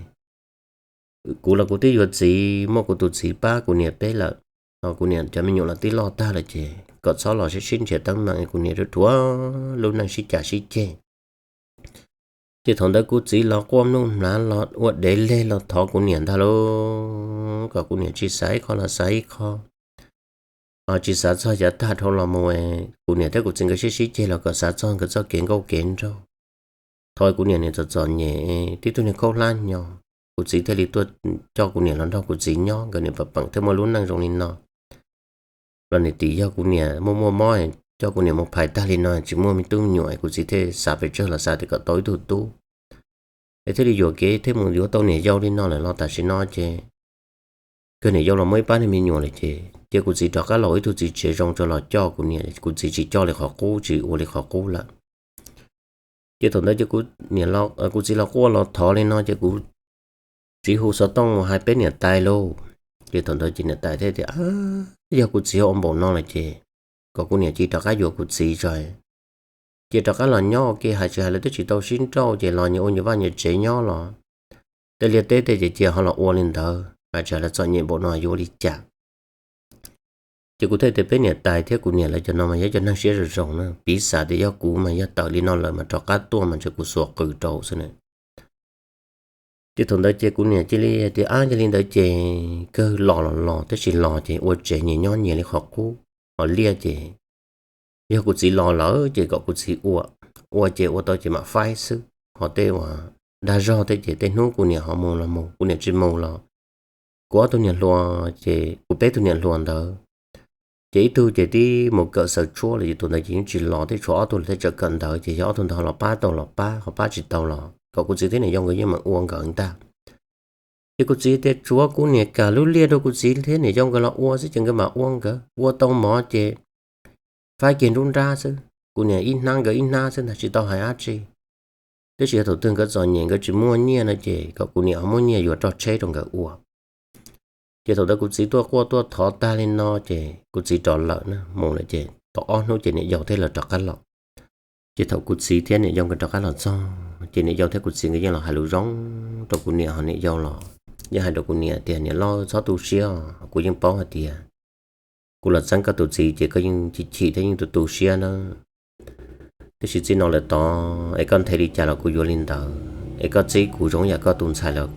Kuv los kuv twb yuav txiv, muaj kuv tus txiv pab kuv niam peb lawm, ho kuv niam cov me nyuam los twb loj tag lawm ces kom txhob los sib sib nrhiav teeb meem, kuv niam ruam ruam lub neej sib cav sib ceg. Ces thaum ntawd kuv txiv los quaj mluj hnav los ua dev leg los thov kuv niam ntag lauj, kom kuv niam tsis xav ib qho los xav ib qho, tsis xav txog yav tag dhau los mus, kuv niam thiab kuv txiv nkawd sib sib ceg los kom xav txog nkawd txoj kev nkauj kev nraug. Thov kuv niam niam txom txom nyem, tib tug niag khaub hlab hnyo, kuv txiv thiaj li tuaj coj kuv niam los nrog kuv txiv nyob, nkawd niam pam peem thiaj muaj lub neej zoo li no. Los niam tim yog kuv niam muaj muaj mob, coj kuv niam mus phais tag li no tsis muaj me tub me nyuam, kuv txiv thiaj xav pes tsawg los xav tias kom tau ib tug tub, es thiaj li yuam kev thiaj mus yuav tau niam yau li no lawm los tam sim no ces kawg niam yau los muaj ib pab niag me nyuam lawm ces cia kuv txiv rov qab los ib tug txiv tsev zoo tso los coj kuv niam, kuv txiv tsis coj li qhov qub tsis ua li qhov qub lawm. Ces thaum ntawd ces kuv txiv los quaj los thov li no ces kuv txiv hu xov tooj mus hais peb niam tais lauj. Ces thaum ntawd ces niam tais thiaj tias, yog kuv txiv ua npaum no lawm ces kom kuv niam cia rov qab yuav kuv txiv tso, cia rov qab los nyob ua ke, hais tsis hais lawv twb tsis tau sib nrauj ces los nyias ua nyias vaj nyias tsev nyob los tej liaj teb tej ces cia ho los ua li ntawd, hais tsis hais lawv txom nyem npaum no yuav ua li cas. Ces kuv thiaj tias peb niam tais thiab kuv niam lawv cov no mas yog cov neeg siab zoo zoo na, piv xam tias yog kuv mas yog tawm li no lawm mas rov qab tuaj mas ntshe kuv xuas qws rau xwb na. Ces thaum ntawd ces kuv niam cia li tias ab, yog li ntawd ces kawg los los los, tab sis los ces ua tsev nyias nyob nyias li qhov qub, ho liaj ces yog kuv txiv los lawm ces kom kuv txiv ua, ua ces ua tau ces mam faib xwb, ho tej uas dag zog tej ces tej hnub kuv niam ho mus los mus, kuv niam tsis mus los kuv ob tug niam hluas ces kuv peb tug niam hluas ntawd ces ib tug ces twb mus kawm xaws tshuab lawm ces tus ntawd ces yeej tsis los, thiab tshuav ob tug los thiaj tseem kawm ntawv, ces yog ob tug ntawd ho los pab tau los pab, ho pab tsis tau los kom kuv txiv thiab niam yau nkawd yeej meem ua nkawd ntag. Ces kuv txiv tias tsuav kuv niam kam lub liaj rau kuv txiv thiab niam yau nkawd los ua xwb ces nkawd mam ua, nkawd ua tau mov ces faib kiag nruab nrab xwb, kuv niam ib hnab nkawd ib hnab xwb ntag, tsis tau hais dab tsi. Tab sis yog thaum twg nkawd txom nyem nkawd tsis muaj nyiaj no ces kom kuv niam ho muab nyiaj yuav roj tsheb rau nkawd ua. Ces thaum ntawd kuv txiv tuaj quaj tuaj thov tag li no ces kuv txiv rov lawm na, mus lawm ces tau ob hnub ces niam yau thiaj li rov qab los. Ces thaum kuv txiv thiab niam yau nkawd rov qab los txog ces niam yau thiab kuv txiv nkawd yeej los hais lus zoo rau kuv niam ho niam yau los, yeej hais rau kuv niam tias niam loj txhob tu siab, kuv yeej paub hais tias kuv los txeeb koj tus txiv ces koj yeej chim chim thiab yeej tu tu siab na. Tiam sis txij no lawm tod es koj nthe li cas los kuv yuav li ntawd, es koj txib kuv zoo yam koj tus ntxhais lawm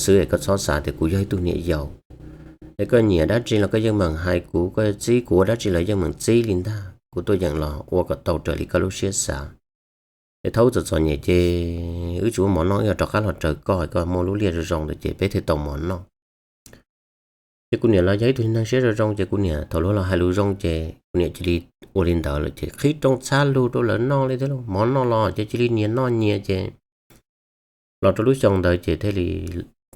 xwb, es koj txhob xav tias kuv yog ib tug niam yau. Es koj nyiam dab tsi los koj yeej meem hais kuv, koj txib kuv ua dab tsi los yeej meem txib li ntag. Kuv tuaj yeem los ua kom tau raws li koj lub siab xav. Es thaum wb txom txom nyem ces wb tsis muaj mov noj, wb yog rov qab los raws koj, koj muaj lub liaj zoo zoo ntawd ces peb thiaj tau mov noj. Ces kuv niam los yog ib tug neeg siab zoo zoo ces kuv niam thaum luag los hais lus zoo ces kuv niam cia li ua li ntawd lawm ces qhib rooj txhab lug rau lawv noj li thiab lauj. Mov noj los ces cia li nyias noj nyias ces los rau lub xyoo ntawd ces thiaj li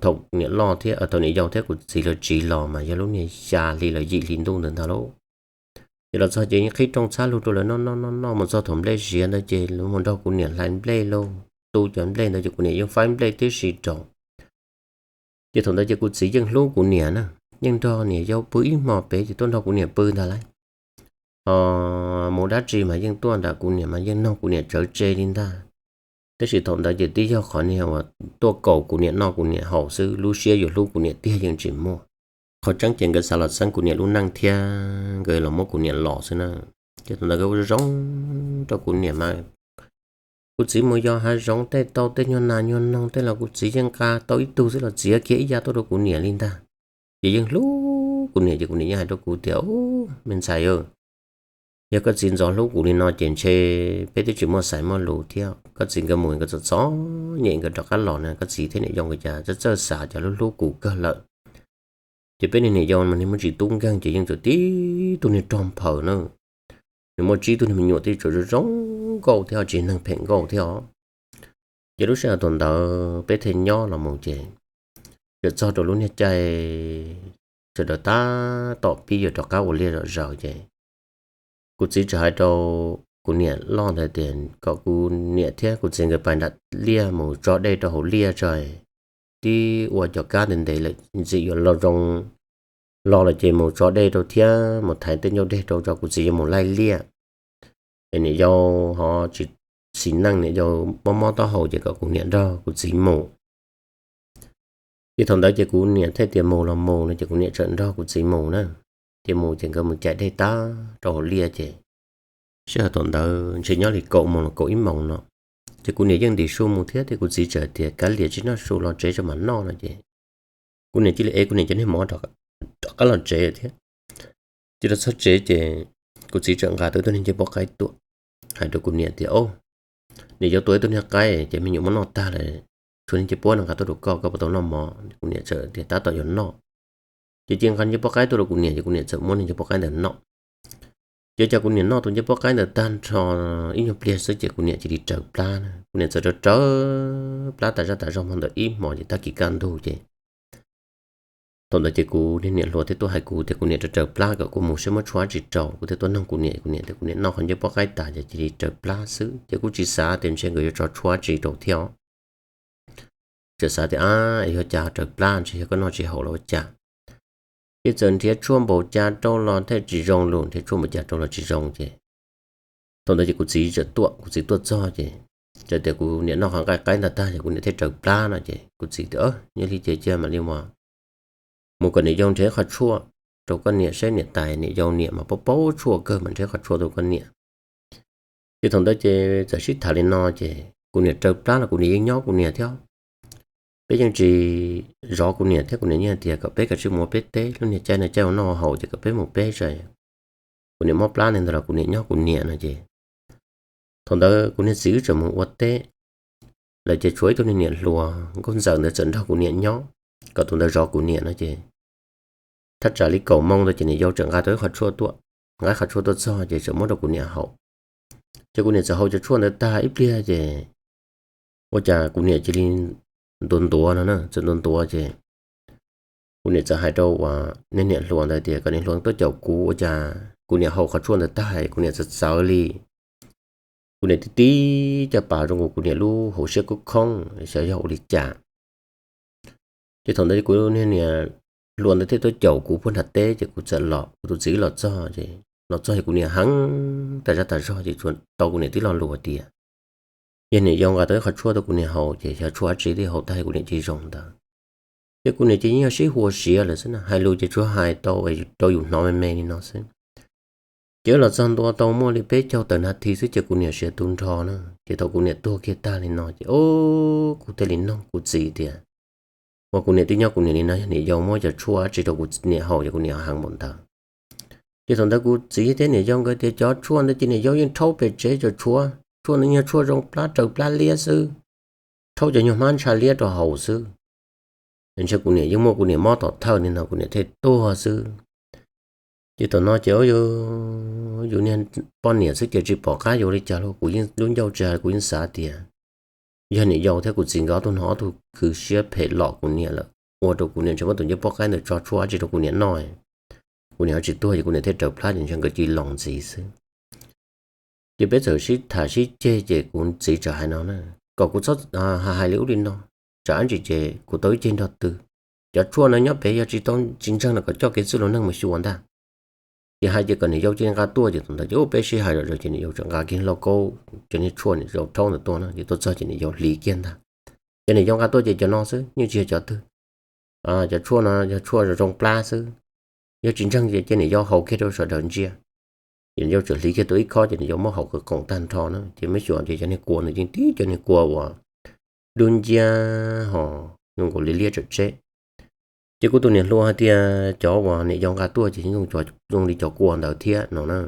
thaum niam loj thiab thaum niam yau thiab kuv txiv lawv tsiv los mas yog lub niag xya hli los yim hli ntuj ntawd ntag lauj. Ces los txog ces yeej qhib rooj txhab lug rau lawv noj noj noj noj mus txog thaum nplej siav ntawd ces lawv mus nrog kuv niam hlais nplej lauj. Tu cov nplej ntawd ces kuv niam yeej faib nplej tib si rau. Ces thaum ntawd ces kuv txiv yeej hlub kuv niam na, yeej nrog niam yau pw ib hmo pem ces tuaj nrog kuv niam pw ntag lauj. Ho mus dab tsi mas yeej tuaj nram kuv niam mas yeej nrog kuv niam tsawv tse li ntag. Tab sis thaum ntawd ces twb yog qhov niag uas tuaj kaum kuv niam noj kuv niam haus xwb, lub siab yuav hlub kuv niam tiag yeej tsis muaj. Qhov tseeb ces nkawd xav los txeeb kuv niam lub neej thiab nkawd los muab kuv niam los xwb na. Ces thaum ntawd nkawd ua zoo rau kuv niam mas kuv txiv mus yos hav zoov tej tau tej nyuag nas nyuag noog tej los kuv txiv yeej nqa tau ib tug xwb los txiav kiag ib yav tuaj rau kuv niam li ntag. Ces yeej hlub kuv niam ces kuv niam yeej hais rau kuv tias, me ntxhais, yog koj txiv ntxov hlub kuv li no ces ntshe peb twb tsis muaj xaiv muaj lus thiab. Koj txiv nkawd mus nkawd txom txom nyem nkawd rov qab los na, koj txiv thiab niam yau nkawd cas txawj txawj xav cov hlub hlub kuv kawg lawm. Ces peb niag niam yau mas niag muaj tsis tub nkeeg ces yeej txawm tib tug niag rog nphaws na. Nws muaj tsib tug niag me nyuam tib tseem zoo zoo nkauj thiab tsis neeg phem nkauj thiab os. Ces lub sij hawm thaum ntawd peb thiaj nyob los mus ces txawm txog rau lub niag caij sawv daws tab tom pib yuav rov qab ua liaj zom zaws ces kuv txiv txawm hais rau kuv niam loj ntawd tias kom kuv niam thiab kuv txiv nkawd pais nram liaj mus tso dej rau hauv liaj tso, twb ua cov kab ntev ntev lawm ntxim yuav los zoo los lawm ces mus tso dej rau thiab mus thaiv tej ncauj dej rau tso, kuv txiv yuav mus laij liaj. Es niam yau ho tsis xis neej, niam yau mob mob taub hau ces kom kuv niam nrog kuv txiv mus. Ces thaum ntawd ces kuv niam thiaj tias mus los mus no ces kuv niam txawm nrog kuv txiv mus na. Ces mus ces nkawd mus cais dej tag rau hauv liaj ces sij hawm thaum ntawd ntshe nyob li kaum moos los kaum ib moos no. Ces kuv niam yeej ntim su mus thiab, ces kuv txiv txawm tias kav liam tsis noj su los tsev tso mam noj no ces kuv niam cia li ev kuv niam cov niag mov rov qab los tsev thiab. Ces los txog tsev ces kuv txiv txawm nqa tau ib tug niag ncej puab qaib tuaj, hais rau kuv niam tias, niam yau tua ib tug niag qaib ces me nyuam muab noj tag lawm, tshuav niag ncej puab no nqa tuaj rau koj, koj puas tau noj mov? Kuv niam txawm tias tab tom yuav noj. Ces cia nqa ncej puab qaib tuaj rau kuv niam ces kuv niam txawm muab niag ncej puab qaib ntawd noj. Ces ua cas kuv niam noj tus ncej puab qaib ntawd tag nrho ib nyuag pliag xwb ces kuv niam cia li raws plab na. Kuv niam txawm raws raws plab tas zaj tas zog hmo ntawd ib hmos ces tag kis kaj ntug ces thaum ntawd ces kuv niag niam hluas thiaj tuaj hais kuv tias kuv niam raws raws plab kom kuv mus saib muab tshuab tsi rau. Kuv thiaj tuaj nug kuv niam, kuv niam tias kuv niam noj qhov ncej puab qaib tas ces cia li raws plab xwb ces kuj tsis xav tias ntshe nkawd yuav tso tshuab tsi rau thiab os. Txawm xav tias ab, es yog cas raws plab ntshe yog koj noj tsis haum los ua cas. Ces txawm nrhiav tshuaj npaum cas rau los thiaj tsis zoo lus, nrhiav tshuaj npaum cas rau los tsis zoo ces thaum ntawd ces kuv txiv txawm tuaj, kuv txiv tuaj txog ces txawm tias kuv niam noj qhov nqaij qaib ntawd tag ces kuv niam thiaj raws plab no ces kuv txiv tias, yog li ces cia mam li mus, mus kom niam yau nrhiav qhov tshuaj rau koj niam saib niam tais niam yau, niam mas paub paub tshuaj kawg mas nrhiav qhov tshuaj rau koj niam. Ces thaum ntawd ces txawm sib tham li no ces kuv niam raws plab los kuv niam yeej nyob kuv niam thiab. Peb yeej tsis zov kuv niam thiab, kuv niam yeej hais tias kom peb kav tsij mus ua peb teb, lub niag caij no caij ua noj ua haus ces kom peb mus peb tso. Kuv niam mob plab li ntawd los kuv niam nyob kuv niam no ces thaum ntawd kuv niag txiv wb tseem mus ua teb, lawv ces tshuav ib tug niag niam hluas nkauj ntxawm ntawd txawm nrog kuv niam nyob, kom tus ntawd zov kuv niam no ces thaj tsam li kaum moo ntawd ces niam yau tseem nqa tau ib qho tshuaj tuaj, nqa ib qho tshuaj tuaj txog ces tseem muab rau kuv niam haus. Ces kuv niam txawm haus cov tshuaj ntawd tag ib pliag ces ua cas kuv niam cia li ntuav ntuav no na, txawm ntuav ntuav ces kuv niam txawm hais rau uas niag niam hluas ntawd tias kom niam hluas tuaj caum kuv, ua cas kuv niam haus qhov tshuaj ntawd tag kuv niam txawv txawv li. Kuv niam tib tib caj pas zoo nkaus kuv niam lub hauv siab khoob khoob, xyov yog ua li cas. Ces thaum ntawd kuv niag niam hluas ntawd thiaj tuaj caum kuv puag nram teb ces kuv txawm los, kuv tus txiv los txog ces los txog ces kuv niam heev tas zaj tas zog ces tsuas tau kuv niam tib lo lus tias yog niam yau nqa tau ib qho tshuaj tuaj kuv niam haus ces xyov tshuaj dab tsi thiaj haus tag kuv niam cia li zoo ntawd. Ces kuv niam ces yeej yog sib hua siav lawm xwb na, hais lus ces tsuas hais tau rau yus hnov me me li no xwb. Ces wb los txog ntua tau muaj li peb caug tawm nas this xwb ces kuv niam siav tu nrho na. Ces thaum kuv niam tuag kiag tag li no ces o, kuv thiaj li nug kuv txiv tias, uas kuv niam twb nyob kuv niam li no, yog niam yau muab cov tshuaj dab tsi rau kuv niam haus ces kuv niam heev npaum ntawd. Ces thaum ntawd kuv txiv thiab niam yau nkawd tias cov tshuaj ntawd ces niam yau yeej rhaub pem tsev cov tshuaj, tshuaj ntawd yog tshuaj zoo plab raws plab liab xwb, rhaub cov nyuag hmab ntsha liab rau haus xwb. Ntshe kuv niam yeej muaj kuv niam mob tom thawj li no kuv niam thiaj tuag xwb. Ces thaum no ces yus niag poj niam xwb ces tsis pom qab yuav li cas li, kuv yeej lub ncauj tsis hais kuv yeej xav tias yog niam yau thiab kuv txiv nkawd ob tug no ob tug khwv siab phem lom kuv niam lawm, ua rau kuv niam ntshe muab tus ncej poj qaib ntawd tso tshuaj dab tsi rau kuv niam noj, kuv niam ho tsis tuag ces kuv niam thiaj raws plab ces ntshe nkawd cia li los ntxiv xwb. Ces peb txawm sib tham sib ceg ces kuv txiv txawm hais no na, kom kuv txhob hais li ub li no, tsam ib ntsis ces kuv tau ib ceg nrog twg. Cov tshuaj no nyob pem yog tsis tau tsis ntseeg no kom coj kev txwj laus neeg mus xyuas ntag. Ces hais ces kom niam yau cia li nqa tuaj ces thaum ntawd ces peb sib hais zom zaws ces niam yau txawm nqa kiag lauj kaub cov niag tshuaj niam yau rhaub ntawd tuaj na, ces tuaj txog ces niam yau hliv kiag ntag. Ces niam yau nqa tuaj ces cov no xwb yeej tsis yog cov twg. Cov tshuaj no yog tshuaj zoo plab xwb, yog tsis ntseeg ces cia niam yau haus kiag rau sawv daws ntsia. Ces niam yau txawm hliv kiag tau ib khob ces niam yau muab haus kom qoom tag nrho na, ces muab xyuas ces cov niag kua ntawd yeej tib cov niag kua uas dub nciab ho zoo nkaus li liab tsam tseb. Ces kuv tus niam hluas hais tias cov uas niam yau nqa tuaj ces zoo li cov kua ntawd thiab no na.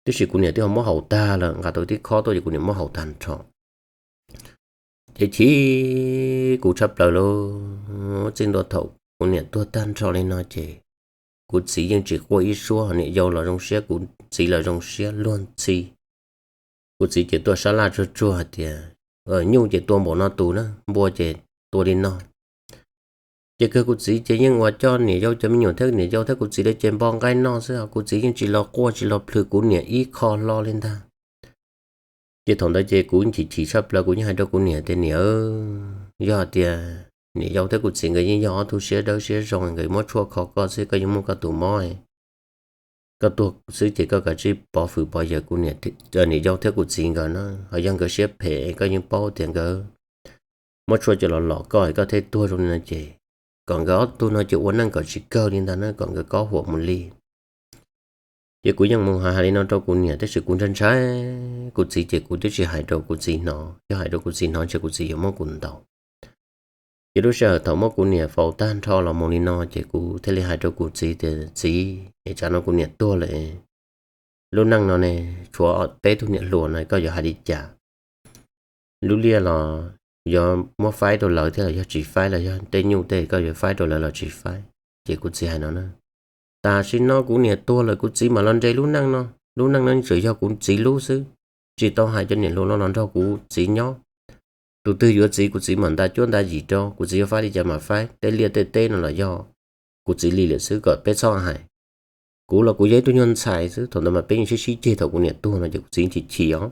Tiam sis kuv niam twb ho muab haus tag lawm, nqa tau tib khob tuaj ces kuv niam muab haus tag nrho. Ces chim kuv tshaj plaws lauj, txij ntua thaum kuv niam tuag tag nrho li no ces kuv txiv yeej tsis quaj ib suab, niam yau los zoo siab, kuv txiv los zoo siab luag ntxhi. Kuv txiv ces tuaj sab laj tsuag tsuag hais tias nyuj ces tua npaum no tus na, npua ces tua li no. Ces kawg kuv txiv ces yeej ua coj niam yau cov me nyuam thiab niam yau thiab kuv txiv lawv ces npo nqaij noj xwb, kuv txiv yeej tsis los quaj tsis los plhws kuv niam ib qho hlo li ntag. Ces thaum ntawd ces kuv chim chim tshaj plaws, kuv yeej hais rau kuv niam tias niam, yog hais tias niam yau thiab kuv txiv nkawd yeej yog ob tug siab dawb siab zoo, nkawd muab tshuaj kho koj xwb koj yeej muaj koj tus mob, koj tuag xwb ces koj kav tsij pov fwm pov yawm kuv niam, niam yau thiab kuv txiv nkawd na. Ho yog nkawd siab phem koj yeej paub tias nkawd muab tshuaj coj los lom koj es koj thiaj tuag zoo li no ces kom nkawd ob tug no ces ua neej kom tsis kawg li ntag na, kom nkawd kob huam mus li. Ces kuv yeej mus hais hais li no rau kuv niam, tab sis kuv ntshai ntshai kuv txiv ces kuv twb tsis hais rau kuv txiv hnov, yog hais rau kuv txiv hnov ntshe kuv txiv yuav muab kuv ntaus. Ces lub sij hawm thaum muab kuv niam faus tag nrho los mus li no ces kuv thiaj li hais rau kuv txiv tias txiv, es tsam no kuv niam tuag lawm, lub neej no ne tshuav peb tug niam hluas no koj yuav hais li cas? Lub liaj los yuav muab faib rau lawv thiab los yog tsis faib, los yog tej nyuj tej koj yuav faib rau lawv los tsis faib? Ces kuv txiv hais no na, tam sim no kuv niam tuag lawm kuv txiv mam los nres lub neej no, lub neej no tseem yog kuv txiv lub xwb, tsis tau hais cov niam hluas no los nrog kuv txiv nyob. Tus twg yuav txiv kuv txiv mam nta cuab nta yim rau, kuv txiv yuav faib li cas mam faib, tej liaj tej teb no los yog kuv txiv li lawm xwb kom peb txhob hais. Kuv los kuv yog ib tug nyuag ntxhais xwb, thaum ntawd mas peb yeej sib sib ceg thaum kuv niam tuag no ces kuv txiv chim chim os.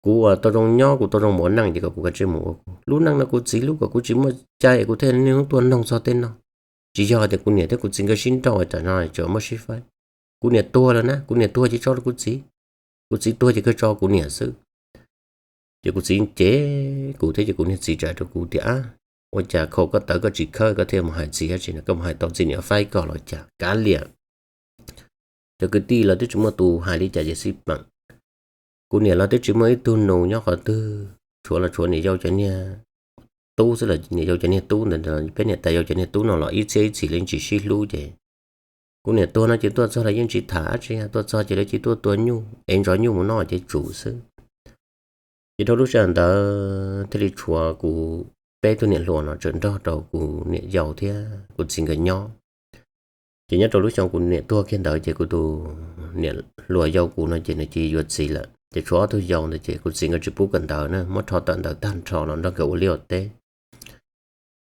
Kuv uas tau zoo nyob kuv tau zoo mus ua neej ces kom kuv kav tsij mus ua kuv lub neej no, kuv txiv lub kom kuv tsis muaj cai kuv thiaj niaj hnub tuaj noog txog tej no. Tsis yog tias kuv niam thiab kuv txiv nkawd sib nrauj tam no tseem muab sib faib. Kuv niam tuag lawm na, kuv niam tuag ces tso rau kuv txiv, kuv txiv tuag ces kawg tso kuv niam xwb. Ces kuv txiv cem kuv thiab ces kuv niag txiv txawm hais rau kuv tias ua cas khaus koj tawv koj tsis khawb koj thiaj mus hais txiv dab tsi no, koj mus hais tau txiv niam faib koj los cas kav liam. Cov kwv tij los twb tsis muaj tus hais li cas ces xij peem. Kuv niam los twb tsis muaj ib tug nus nyob qhov twg, tshuav los tshuav niam yau cov niag tub xwb, los niam yau cov niag tub ntawd, peb niam tais yau cov niag tub no los ib txhiab ib txhis li tsis sib hlub ces kuv niam tuag no ces tuaj txog los yeej tsis tham dab tsi, tuaj txog ces lawv cia tuaj tua nyuj es ntxov nyuj mus noj ces tsum xwb. Ces dhau lub sij hawm ntawd thiaj li tshuav kuv peb tug niam hluas no tseem nrog rau kuv niam yau thiab kuv txiv nkawd nyob. Ces nyob rau lub xyoo kuv niam tuag kiag ntawd ces kuv tus niam hluas yau kuv no ces nws cia yuav txiv lawm ces tshuav ob tug yau ntawd ces kuv txiv nkawd tsis pub kawm ntawv na, muab rho tawm ntawv tag nrho los nrog nkawd ua liaj ua teb.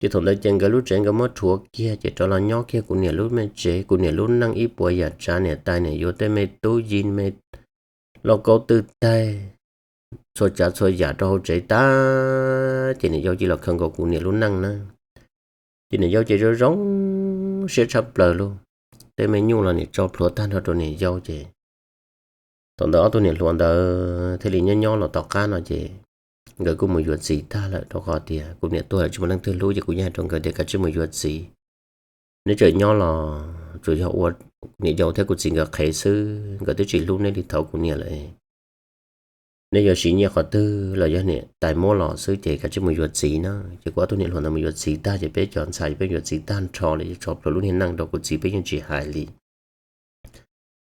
Ces thaum ntawd ces nkawd lub tsev nkawd muab rhuav kiag ces rov los nyob kiag kuv niam lub me tsev, kuv niam lub neej ib puas yam tsav, niam tais niam yuav tej me tub yig me lauj kaub twj taig, txhua tsav txhua yam rau hauv tsev tag ces niam yau cia los khaws nkaus kuv niam lub neej na. Ces niam yau ces zoo zoo siab tshaj plaws lauj, tej me nyuj los niam tso plhuav tag nrho rau niam yau ces thaum ntawd ob tug niam hluas ntawd thiaj li nyob nyob los tom qab no ces nkawd kuj mus yuav txiv tag lawm, rau qhov tias kuv niam tuag lawm tsis muaj leej twg hlub ces kuv yeej hais rau nkawd tias kav tsij mus yuav txiv. Neb tseem nyob los tsuas yog ua niam yau thiab kuv txiv nkawd qhev xwb, nkawd twb tsis hlub neb li thaum kuv niam lawm. Neb yuav siv nyiaj qhov twg los yog niam tais muab los xwb ces kav tsij mus yuav txiv na. Ces kuv ob tug niam hluas ntawd mus yuav txiv tag ces peb cov ntxhais peb yuav txiv tag nrho lawm, tso plhuav lub niag neej rau kuv txiv peb yeej tsis hais li.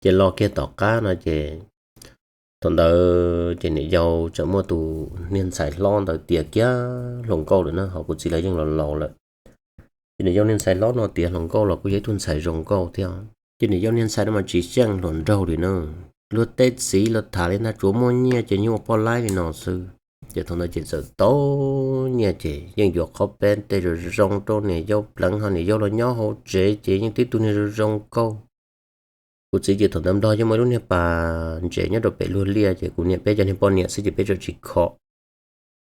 Ces los kiag tom qab no ces thaum ntawd ces niam yau tseem muaj tus niag ntxhais hlob ntawd tiav kiag hluas nkauj lawm na, ho kuv txiv los yeej los laus lawm. Ces niam yau niag ntxhais hlob no tiav hluas nkauj los kuj yog ib tug ntxhais zoo nkauj thiab. Ces niam yau niag ntxhais no mas tsis xyeej hluas nraug li na, luag tej txiv los tham li ntag, tsuav muaj nyiaj ces nyuaj poj laib li no xwb. Ces thaum ntawd ces txawm tau nyiaj ces yeej yuav qhob peb tej zoo zoo rau niam yau pleev, ho niam yau los nyob hauv tsev ces yeej tib tug niag zoo zoo nkauj. Kuv txiv ces thaum ntawd Nplog yeej muaj ib lub niag pas ntses nyob rau pem luag liaj ces kuv niam peb cov niag poj niam xwb ces peb tseem tsis kho.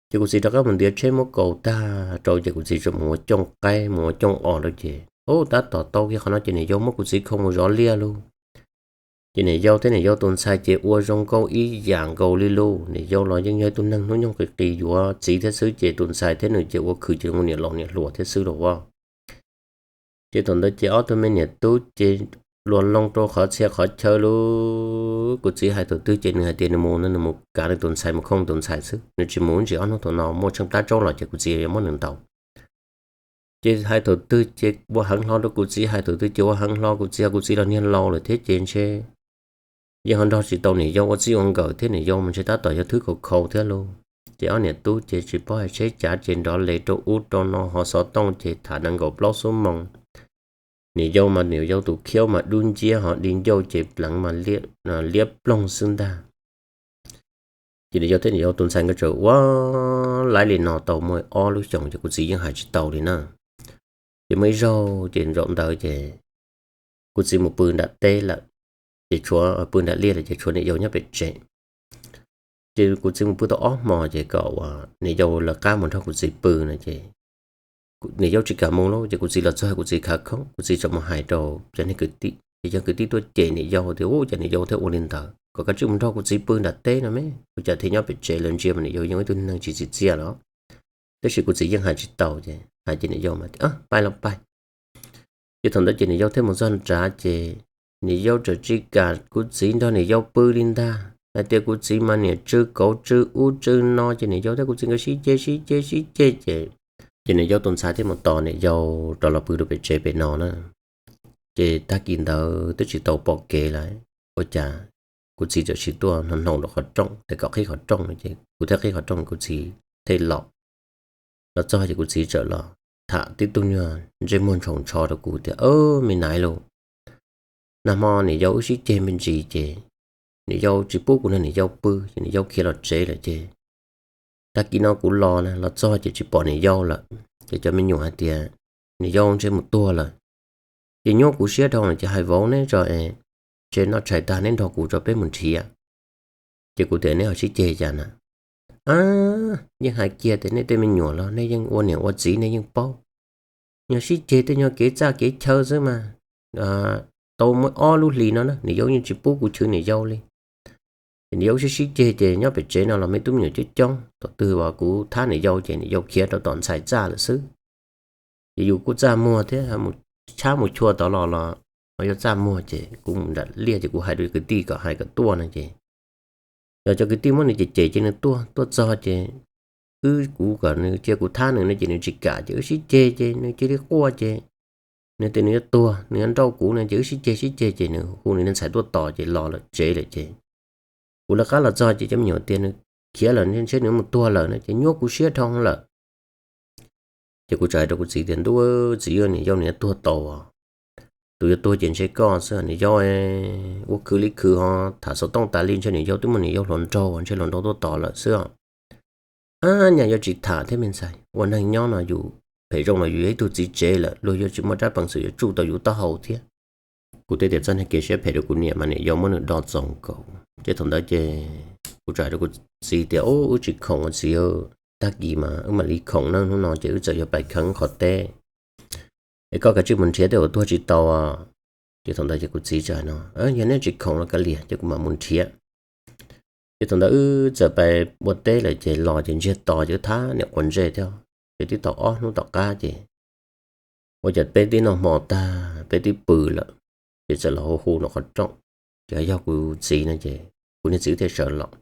Ces kuv txiv rov qab mus ntiav tsheb muab kaus tag rau ces kuv txiv tseem mus ua cooj qaib mus ua cooj os rau ces ub tab tom tau kiag qhov no ces niam yau muab kuv txiv khoo mus zov liaj lauj. Ces niam yau thiab niam yau tus ntxhais ces ua zoo nkauj ib yam nkaus li lauj. Niam yau los yeej yog ib tug neeg hnub nyoog qis qis yuav txiv thiab xwb ces tus ntxhais thiab nws ces ua khwv ces ua niam laus niam hluas thiab xwb los as. Ces thaum ntawd ces ob tug me niam tub ces luag loo rau qhov txhia qhov chaw lauj. Kuv txiv hais thaum twg ces nws hais tias nws mus no nws mus kav nws tus ntxhais mus khoo tus ntxhais xwb, nws tsis mus ntsis ob hnub thaum no muaj tsheej plab tsaub los ces kuv txiv yuav muab nws ntaus. Ces hais thaum twg ces ua heev hlo rau kuv txiv, hais thaum twg ces ua heev hlo kuv txiv, kuv txiv los niag laus lawm thiab ces ntshe yeej ho nrog tsis tau niam yau ua txij ua nkawm thiab, niam yau mas ntshe tab tom yog thwb khau khau thiab lauj. Ces ob niam tub ces tsis paub hais tsheb cav ces nrov les rau ub rau no ho xov tooj ces tham nees nkaum plaub xuab moos. Niam yau mas niam yau tus khiaub mas dub nciab ho di ncauj ces pleev mas liab ploog xwb ntag. Ces niam yau thiab niam yau tus ntxhais nkawd tseem ua laib li no tau muaj ob lub xyoos ces kuv txiv yeej hais tsis tau li na. Ces muaj ib zaug ces zaum ntawd ces kuv txiv mus pw nram teb lawm, ces tshuav pw nram liaj lawm ces tshuav niam yau nyob pem tsev. Ces kuv txiv mus pw tau ob hmo ces kom uas niam yau lawv qab mus nrog kuv txiv pw no ces niam yau tsis kam mus lauj. Ces kuv txiv los txog kuv txiv khav khoob, kuv txiv tseem mus hais rau cov niag kwv tij, ces cov kwv tij tuaj cem niam yau tias ub cas niam yau thiaj ua li ntawd, kom kav tsij mus nrog kuv txiv pw nram teb no me, ua cas thiaj nyob pem tsev lawv ntsia mas niam yau yeej ib tug neeg tsis txim txiaj los. Tab sis kuv txiv yeej hais tsis tau ces hais ces niam yau mas tias pais los pais. Ces thaum ntawd ces niam yau thiaj mus txog nrad ces niam yau tseem tsis kam kuv txiv nrog niam yau pw li ntag, hais tias kuv txiv mas niam tsw kauv tsw ub tsw no ces niam yau thiab kuv txiv nkawd sib ceg sib ceg sib ceg ces, ces niam yau tus ntxhais thiaj mus tos niam yau rov los pw rau pem tsev pem no na. Ces tag kis ntawd twb tsis tau pom kev lawm, ua cas kuv txiv txawm sim tuaj hnoos hnoos rau qhov rooj, tes kom qhib qhov rooj no ces kuv thiaj qhib qhov rooj kuv txiv thiaj los. Los txog ces kuv txiv txawm los tham tib tug nyuag ntsej muag ntshaus ntsho rau kuv tias, me naiv lauj, nag hmo niam yau wb sib ceg me ntsis ces niam yau tsis pub kuv nrog niam yau pw ces niam yau khiav los tsev lawm ces tag kis no kuv los na, los txog ces tsis pom niam yau lawm. Ces cov me nyuam hais tias niam yau ntshe mus tuag lawm. Ces nyuaj kuv siab dhau lawm ces hais vauv neb tso es, ntshe noj tshais tag neb nrog kuv tso peb mus nrhiav. Ces kuv tias neb ho sib ceg cas na? Yeej hais kiag tias nej tej me nyuam los nej yeej ua niam ua txiv nej yeej paub, yog sib ceg tej nyuag kev txaj kev chaw xwb mas, tau muaj ob lub hlis no na niam yau yeej tsis pub kuv chwv niam yau li. Ces niam yau sib sib ceg ces nyob pem tsev no los me tub me nyuam coob coob, thaum twg uas kuv thab niam yau ces niam yau khiav rau tom ntxhais txaj lawm xwb. Ces yus kuj txaj muag thiab, mus tshab mus chua tod los los yuav txaj muag, ces kuv mus nram liaj ces kuv hais rau kwv tij kom hais kom tuaj no ces, yog cov kwv tij muab nws cem cem ces nws tuaj, tuaj txog ces wb, kuv kom nws cia kuv thab nws no ces nws tsis kam, ces wb sib ceg ces nws cia li quaj ces nws tias nws yuav tuag, nws yuav nrauj kuv no ces wb sib ceg sib ceg ces nws hu nws niag ntxhais tuaj tos ces los lawm tsev lawm ces kuv lawv qab los txog ces cov me nyuam tias nws khiav lawm, ntshe nws mus tuag lawm no ces nyuaj kuv siab dhau lawm. Ces kuv txawm hais rau kuv txiv tias, ntuj, txiv, yog niam yau nws yuav tuag tau, tus yuav tuag ces ntshe koj xwb niam yau. Ua khwv li khwv ho tham xov tooj tas li, ntshe niam yau twb muaj niam yau hluas nraug, ntshe hluas nraug tuaj tos lawm xwb os. Ab, nyaj yuav tsis tham thiab me ntxhais, ua neeg nyob no yus phem zoo los yus yog ib tug txiv tsev lawm, luag yuav tsis muaj rab peev xwm yuav tsuj tau yus taub hau thiab. Kuv thiaj tias txoj niag kev siab phem rau kuv niam mas niam yau muab nws do txoos nkaus. Ces thaum ntawd ces kuv txawm hais rau kuv txiv tias, ub, wb tsis khoom ua txiv, tag kis mas wb mam li khoom na, hnub no ces wb txawm yuav pais kheev qhov teb, es koj kav tsij mus nrhiav tej uas tuag tsis tau. Ces thaum ntawd ces kuv txiv txawm hais no, yog nej tsis khoom los kav liam ces kuv mam mus nrhiav. Ces thaum ntawd wb txawm pais ua teb lawm ces los ces ntsiag to ces wb thab niam quav ntsej thiab. Ces twb tau ob hnub tom qab ces ua cas peb twb noj hmo tag peb twb pw lawm, ces txawm los hu hu nram qhov rooj. Ces yog kuv txiv no ces kuv niag txiv thiaj sawv los.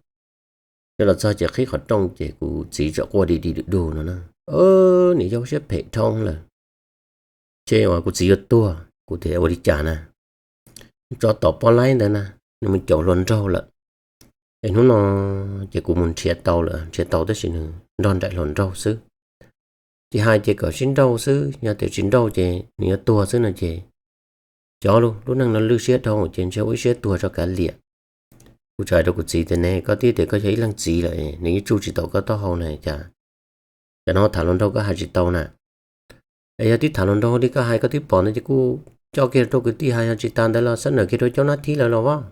Ces los txog ces qhib qhov rooj ces kuv txiv txawm quaj di di du du no na, niam yau siab phem dhau lawm, ntshe uas kuv txiv yuav tuag. Kuv tias ua li cas na? Tsov tom poj laib ntawd na, nws mus caum hluas nraug lawm. Es hnub no ces kuv mus nrhiav tau lawm, nrhiav tau tab sis nws nrog nraim hluas nraug xwb. Tsis hais ces kom sib nrauj xwb, yog tias tsis nrauj ces nws yuav tuag xwb no ces, cov lub, lub neej no lwj siab dhau ces ntshe ua ib siab tuag tso kav liam. Kuv txawm hais rau kuv txiv tias, ne, koj twb tias koj yog ib leej txiv lawm, nws yeej tsuj tsis tau koj taub hau na cas? Cov no tham hluas nraug koj hais tsis tau na. Es yog twb tham hluas nraug li koj hais koj twb pom ntawd ces kuj coj kiag rau kwv tij hais, yog tsis tas ntawd los xab nawm kiag rau cov nab thib lawv los as.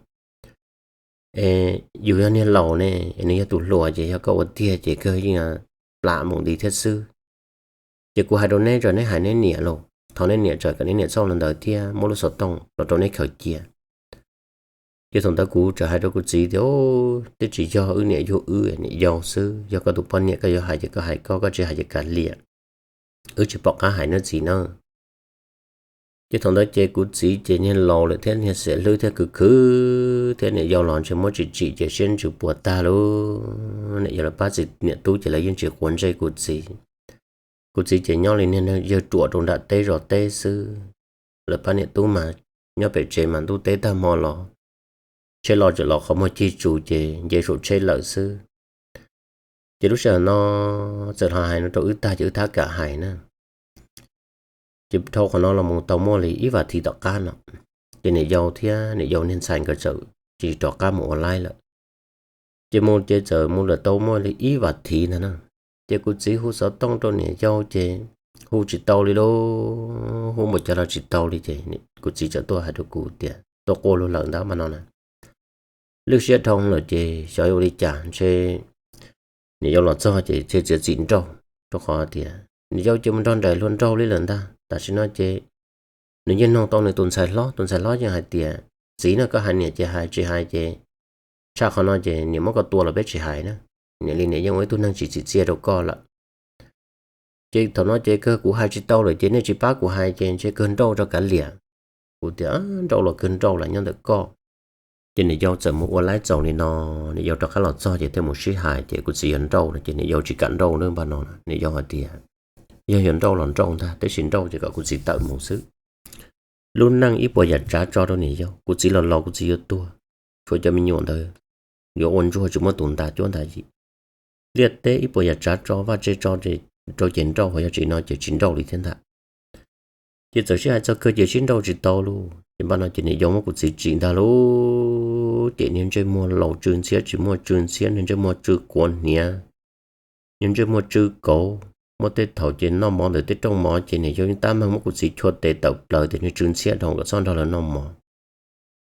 Es yus yog niag laus ne, es nws yog tus hluas ces yog koj ua tiag ces kawg yeej plam mus nti thiab xwb. Ces kuv hais rau neb, neb hais neb niam lauj, thov neb niam txawm kom neb niam txhob ua li ntawd thiab muab lub xov tooj los rau neb khaws cia. Ces thaum ntawd kuv txawm hais rau kuv txiv tias, twb tsis yog wb niam yug wb, niam yau xwb, yog koj tus poj niam koj yuav hais ces koj hais koj, koj tsis hais ces kav liam, wb tsis pom qab hais nawb txiv nawb. Ces thaum ntawd ces kuv txiv ces niag laus lawm thiab niag xiam hlwb thiab khwv khwv thiab, niam yau los ntshe muab tsim tsim ces siab ntsws puas tag lauj. Niam yau lawv pab txiv niam tub ces lawv yeej tsis quav ntsej kuv txiv. Kuv txiv ces nyob li niag yawg ruam rau nram teb zos teb xwb. Lawv pab niam tub mas nyob pem tsev mas ntuj teb tag hmo los, tsheb los txawm los qhov muag cig tsus ces nce saum tsheb lawm xwb. Ces lub sij hawm no txawm los hais no rau wb tag ces wb thab kam hais na. Ces dhau qhov no los mus tau muaj li ib vas thiv tom qab no, ces niam yau thiab niam yau niag ntxhais nkawd txawm tsis rov qab mus ua laib lawm. Ces mus ces txawm mus lawm tau muaj li ib vas thiv ntag na. Ces kuv txiv hu xov tooj rau niam yau ces hu tsis tau li lauj, hu npaum cas los tsis tau li ces kuv txiv txawm tuaj hais rau kuv tias, tuaj quaj luag lawm ntag mas no na. Lwj siab dhau lawm ces xyov yuav ua li cas, ntshe niam yau los txog ces thiaj txiav txim nrauj, rau qhov tias niam yau ces mus nrog nraim hluas nraug li lawm ntag. Tam sim no ces nws yeej noog tau nws tus ntxhais hlob, tus ntxhais hlob yeej hais tias, txiv na, koj hais niam ces hais, tsis hais ces tshaj qhov no ces niam muab koj tua los peb tsis hais na. Niam li niam yeej ua ib tug neeg tsis tsim txiaj rau koj lawm. Ces thaum no ces kawg kuv hais tsis tau lawm ces nej tsis pab kuv hais ces ntshe kawg nrauj rau kav liam. Kuv tias nrauj los kawg nrauj lawm nyob ntawm koj. Ces niam yau txawm mus ua laib txaus li no, niam yau rov qab los txog ces thiaj mus sib hais ces kuv txiv yog nrauj no ces niam yau tsis kam nrauj na npaj no. Niam yau hais tias yog yuav nrauj los nrauj ntag, tab sis nrauj ces kom kuv txiv tawm mus xwb. Lub neej ib puas yam tsav tso rau niam yau, kuv txiv los laus kuv txiv yuav tuag, tshuav cov me nyuam ntawd yuav ua ntsuag tsis muaj tus ntas cuab ntas yim. Liaj teb ib puas yam tsav tso vaj tse tso rau ces nrauj, ho yog tsis no ces tsis nrauj li thiab ntag. Ces txawm sib hais txog kawg ces sib nrauj tsis tau lauj. Ces npaj no ces niam yau muab kuv txiv tsim ntag lauj. Ces niag ntsej muag laus tsw ntxhiab tsis muaj tsw ntxhiab, niag ntsej muag tsw quav hniav, niag ntsej muag tsw kauv. Muaj tej thaum ces noj mov ntawm tej rooj mov ces niam yau yeej tab meeg muab kuv txiv chua tes tawm plaws tias niag tsw ntxhiab dhau kom txhob nrog lawv noj mov.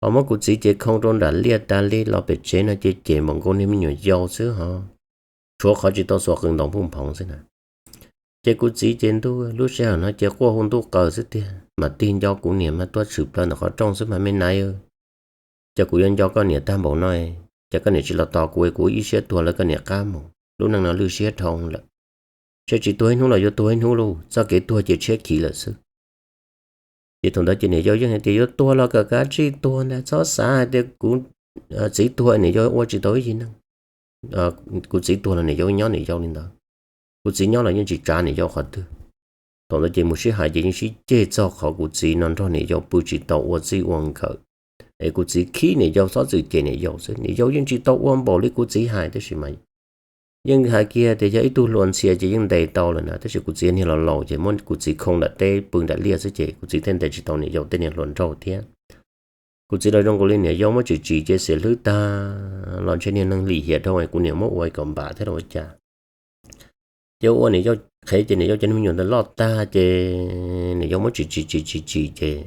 Ho muab kuv txiv ces khoo rau nram liaj tas li los pem tsev no ces cem npaum nkaus niag me nyuam yaus xwb ho. Tshuav qhov tsis tau xuas qws ntaus npuj nphoov xwb na. Ces kuv txiv ces ntuj, lub sij hawm no ces quaj hu ntuj qaws xwb tiag, mam tig nco kuv niam mas tuaj tshwm plaws ntawm qhov rooj xwb mas me nais. Ces kuv yuav nco koj niam tag npaum no, ces koj niam tsis los tos kuv, kuv ib siab tuag lawv koj niam qab mus, lub neej no lwj siab dhau lawm. Ntshe tsis tuag ib hnub los yuav tuag ib hnub lauj, txoj kev tuag ces tshiab khiv lawm xwb. Ces thaum ntawd ces niam yau yeej hais tias yuav tuag los kom kav tsij tuag ntag, txhob xav hais tias kuv txiv tuag niam yau ua tsis tau ib yig neej. Kuv txiv tuag los niam yau nyob niam yau li ntawd, kuv txiv nyob los yeej tsis tsav niam yau qhov twg. Thaum ntawd ces mus sib hais ces yeej sib ceg txog qhov kuv txiv no nrog niam yau pw tsis tau ua txij ua nkawm, es kuv txiv khib niam yau txhob txwm cem niam yau xwb. Niam yau yeej tsis tau ua npaum li kuv txiv hais tab sis mas yeej hais kiag tias yog ib tug hluas ntxhias ces yeej ntes tau lawm na, tab sis kuv txiv niag laus laus ces muab kuv txiv khoo nram teb pw nram liaj xwb ces kuv txiv thiaj ntes tsis tau niam yau tej niag hluas nraug thiab. Kuv txiv los zoo nkaus li niam yau muab tsis tsim ces xiam hlwb tag los ntshe niag neeg lim hiam dhau kuv niam muab ua kom npam thiab los ua cas. Ces ua niam yau qhev ces niam yau cov me nyuam ntawd loj tag ces niam yau muab tsis tsim tsis tsim tsim ces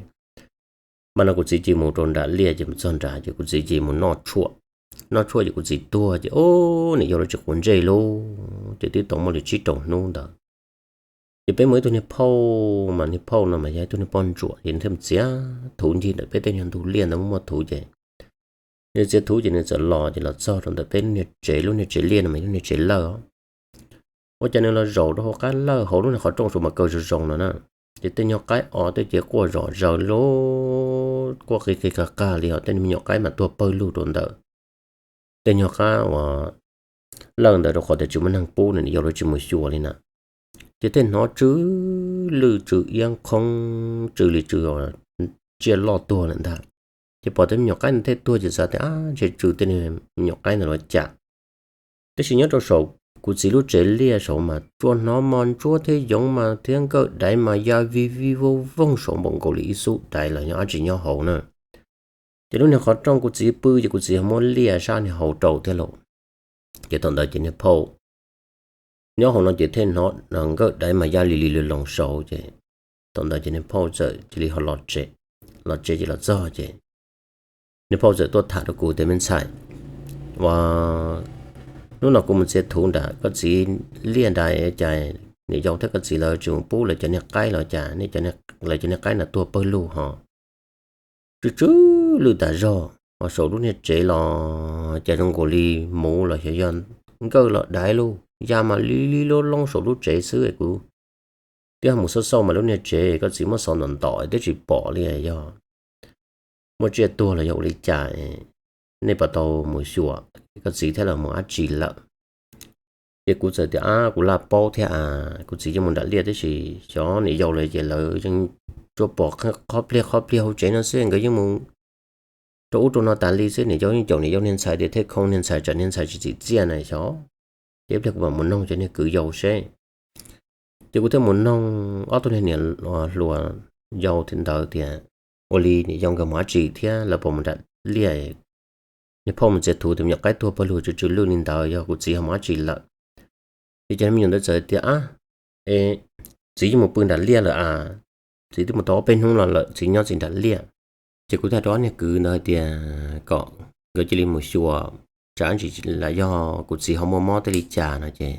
mas no kuv txiv cia mus rau nram liaj ces mus txog nrad ces kuv txiv cia mus noj tshuaj. Noj tshuaj ces kuv txiv tuag ces o, niam yau lawv tsis quav ntsej lauj, ces twb tau muaj li tsib rau hnub ntawd. Ces peb muaj ib tug niag phauj mas niag phauj no mas yog ib tug niag poj ntsuam ces nws thiaj mus txiav thuv ncig ntawm peb tej nyuag ntug liaj ntawd muaj muaj thuv ces nws txiav thuv ces nws txawm los ces los txog rau ntawm peb lub niag tsev, lub niag tsev liaj no mas lub niag tsev lawj os. Ua cas nws los zaum rau hauv qab lawj hauv lub niag qhov rooj saum mas kaw zoo zoo no na, ces tej nyuag qaib o tej ces quaj zom zaws lauj, quaj qig qig qag qag li os, tej me nyuam qaib mas tuag pawg lug rau ntawm tej nyuag qab uas lawj ntawd rau qhov tias tsis muaj neeg pub no niam yau lawv tsis mus xyuas li na. Ces thiaj hnov tsw lwj tsw iab qhoob tsw li tsw tsiaj loj tuag lawm ntag. Ces pom tej me nyuam qaib ntawd thiaj tuag ces xav tias ntshe tsw tej me nyuam qaib ntawd los cas. Tab sis nyob rau saum kuv txiv lub tsev liaj saud mas tsuas hnov mos ntsuab thiab yoov mas thiab nkawj daiv mas ya vij vij voog voog saud npaum nkaus li ib xub daiv los nyob dab tsi nyob hauv na. Ces lub niag qhov rooj kuv txiv pw ces kuv txiv ho muab liaj sab niag hauv rau thiab lauj. Ces thaum ntawd ces niag phauj nyob hauv no ces thiaj hnov nkawj daiv mas ya li li li loos saud ces thaum ntawd ces niag phauj txawm cia li ho los tsev. Los tsev ces los txog ces niag phauj txawm tuaj tham rau kuv tias me ntxhais, ua hnub no kuv mus txiav thuv nram koj txiv liaj nrad cas niam yau thiab koj txiv lawv tsis mus pub lawv cov niag qaib los cas, lawv cov niag qaib ntawd tuag pawg lug ho tsw tsw lwj tas zog, ho saum lub niag tsev los cas zoo nkaus li muv los xyov yog nkawj los daiv lauj, ya mas li li loob loob saum lub tsev xwb. Kuv twb mus xauj xauj mas lub niag tsev koj txiv muab xov ntom ntom twb tsis pom li, yog muaj tsiaj tuag los yog ua li cas, nej puas tau mus xyuas koj txiv thiab los mus dab tsi lawm? Ces kuv txawm tias ab kuv laj paub thiab a, kuv txiv yeej mus nram liaj tab sis xyov niam yau lawv ces lawv yeej tsuas pom qhov pliag qhov pliag hauv tsev no xwb, nkawd yeej mus rau ub rau no tas li xwb, niam yau yeej caum niam yau niag ntxhais tias thiaj khoo niag ntxhais tsam niag ntxhais tsis txim txiaj na xyov. Ces ib pliag kuv mam mus noog cov niag kwv yau seb. Ces kuv thiaj mus noog ob tug niag niam hluas yau ntawd tias ua li niam yau nkawd mus dab tsi thiab lawv puas mus nram liaj, niag phauj mus txiav thuv tus me nyuam qaib tuag pawg lug tsw tsw lwj li ntawd yog kuv txiv ho mus dab tsi lawm? Ces cov me nyuam ntawd txawm tias ab, txiv yeej mus pw nram liaj lawm a, txiv twb mus tau ob peb hnub no lawm, txiv nyob txiv nram liaj. Ces kuv thiaj rau ob niag kwv ntawd hais tias kom nkawd cia li mus xyuas tsam ntsis lam yog kuv txiv ho muaj mob tej li cas no ces,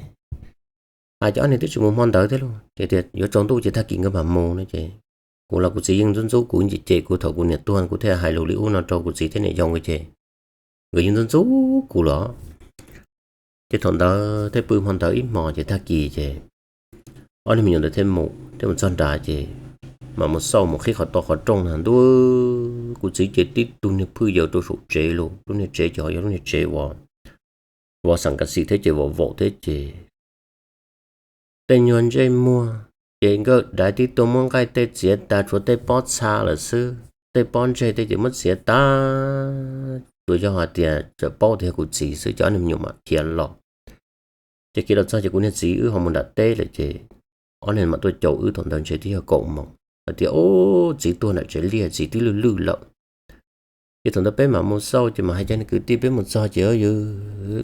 a, ces ob niag twb tsis mus hmo ntawd thiab lauj, ces tias yuav tsaus ntuj ces tag kis nkawd mam mus no ces kuv los kuv txiv yeej ntxub ntxub kuv ces, ces kuv thaum kuv niam tuag kuv thiaj hais lus li ub no rau kuv txiv thiab niam yau nkawd ces nkawd yeej ntxub ntxub kuv los. Ces thaum ntawd thiaj pw hmo ntawd ib hmos ces tag kis ces ob niag me nyuam ntawd thiaj mus, thiaj mus txog nrad ces mam mus xauj mus qhib qhov to qhov rooj na ntuj, kuv txiv ces tib tug niag phwj yaws rau saum tsev lauj, lub niag tsev ces ho yog lub niag tsev uas vov xam kas xim thiab ces vov vaum thiab ces tej nyuag ntsej muag ces nkawj daiv tib tug muab nqaij tej txiav tas tshuav tej pob txha lawm xwb, tej pob ntseg tej ces muab txiav tas, tsuas yog hais tias txawm paub tias yog kuv txiv xwb ces ob niag me nyuam mam khiav los. Ces khiav los txog ces kuv niag txiv wb ho mus nram teb lawm ces ob niag mam tuaj caum wb thaum ntawd ntshe twb yog kaum moos hais tias ub, txiv tuag nram tsev liaj, txiv twb lwj lwj lawm. Ces thaum ntawd peb mam mus xauj ces mam hais cov niag kwv tij peb mus txog ces yog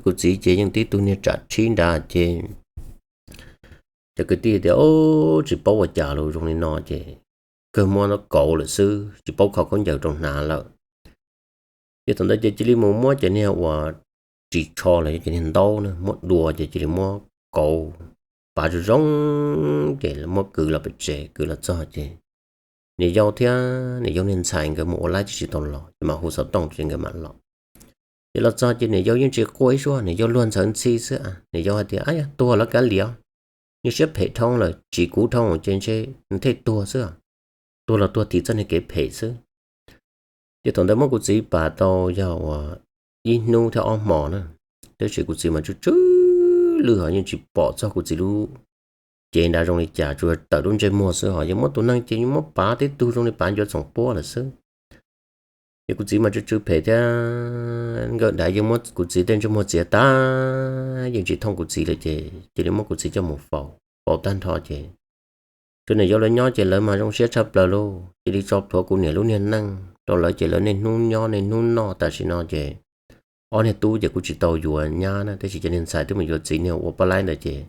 kuv txiv ces yeej tib tug niag tsam tshib nrad ces cov kwv tij tias ub, tsis paub ua cas los zoo li no ces kawg muab kauv lawm xwb, tsis paub kho khaub ncaws rau hnav lawm. Ces thaum ntawd ces cia li mus muab cov niag uas ris tsho los yog cov niag ntaub na muab dua ces cia li muab kauv pav zoo zoo ces muab kwv los pem tsev, kwv los txog ces niam yau thiab niam yau niag ntxhais nkawd mus ua laib tsis tsis tau los ces mam hu xov tooj ces nkawd mam los. Ces los txog ces niam yau yeej tsis quaj ib suab, niam yau luag ntxhawv ntxhi xwb, niam yau hais tias ab, yog tuag los kav liam, Nws siab phem dhau lawm, tsis kuv dhau ces ntshe nws thiaj tuag xwb, tuag los tuag tim txoj niag kev phem xwb. Ces thaum ntawd muab kuv txiv pam tau yog uas ib hnub thiab ob hmos na, tab sis kuv txiv mas tsw tsw lwj ho yeej tsis pom txog kuv txiv lub cev nrad zoo li cas, tsuas tawm lub ntsej muag xwb ho yeej muab tus neeg ces yeej muab pav tib tug zoo li pav ncuav txoom puab lawm xwb. Ces kuv txiv mas tsw tsw phem thiab, nkawm nrad yeej muab kuv txiv tej ntsej muag txiav tag, yeej tsis thooj kuv txiv lawm ces cia li muab kuv txiv coj mus faus. Faus tag nrho ces tsuas niam yau lawv nyob ces lawv mas zoo siab tshaj plaws lauj, cia li tso plhuav kuv niam lub niag neej rau lawv ces lawv niaj hnub nyob niaj hnub noj. Tam sim no ces ob niag tub ces kuj tsis tau yuav nyab na, tab sis cov niag ntxhais twb mus yuav txiv niag ua pab laib ntawd ces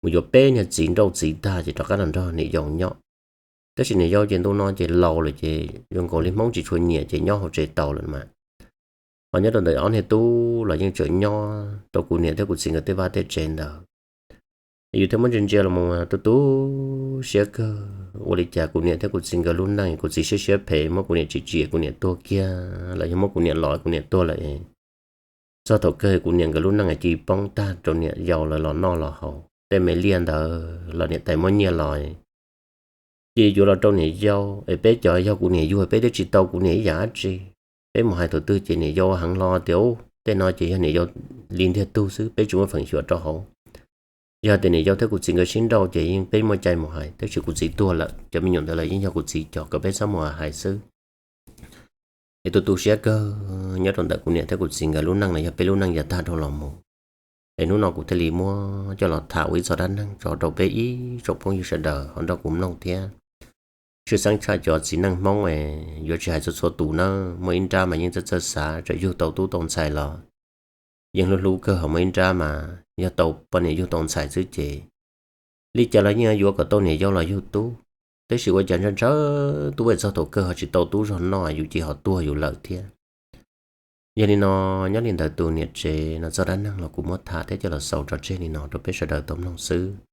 mus yuav peb niag txiv nrauj txiv tag ces rov qab los nrog niam yau nyob. Tab sis niam yau ces ntu no ces laus lawm ces zoo nkaus li Hmoob tsis tshua nyiam ces nyob hauv tsev tau lawm mas. Ho nyob rau ntawm ob niag tub los yeej tseem nyob rau kuv niam thiab kuv txiv nkawd tej vaj tej tsev ntawd. Yus thiaj muab ntsia ntsia los mus tu tu siab kawg, ua li cas kuv niam thiab kuv txiv nkawd lub neej, kuv txiv siab siab phem muab kuv niam tsim tsim kuv niam tuag kiag, los yog muab kuv niam los kuv niam tuag lawm. Txog thaum kawg kuv niam nkawd lub neej cia li poob tag rau niam yau lawv los noj los haus, tej me liaj ntawd los niam tais muab nyiaj los cia yuav los rau niam yau es peb cov yog kuv niam yug peb twb tsis tau kuv niam ib yam dab tsi. Peb mus hais thaum twg ces niam yau heev hlo tias, Ub, tej no ces yog niam yau li ntiag tug xwb, peb tsis muaj feem xyuam rau hauv. Yog tias niam yau thiab kuv txiv nkawd sib nrauj ces yeej peb muaj cai mus hais, tab sis kuv txiv tuag lawm, cov me nyuam ntawd los yeej yog kuv txiv cov, kom peb txhob mus hais xwb. Es tu tu siab kawg, nyob rau ntawm kuv niam thiab kuv txiv nkawd lub neej no yog peb lub neej yav tag dhau los mus. Es hnub no kuv thiaj li muab coj los tham ua ib txog dab neeg tso rau peb ib tsoom phooj ywg sawv daws ho nrog kuv mloog thiab. Tshwj xeeb tshaj cov txiv neej Hmoob es yuav tsis hais txhua txhua tus na, muaj ib nrab mas yeej txawj txawj xav, txawm yug tau tub tau ntxhais los yeej hlub hlub kawg, ho muaj ib nrab mas yog tau poj niam yug tau ntxhais xwb ces li cas los yeej yuav kom tau niam yau los yug tub. Tab sis ua cas ntshaw ntshaw tub es txog thaum kawg ho tsis tau tub zog noj, yus cia li ho tuag yus lawm thiab. Yog li no, nyob li ntawd tus niam tsev no txog dab neeg los kuv muab tham thiab coj los xaus tso tseg li no rau peb sawv daws tau mloog xwb.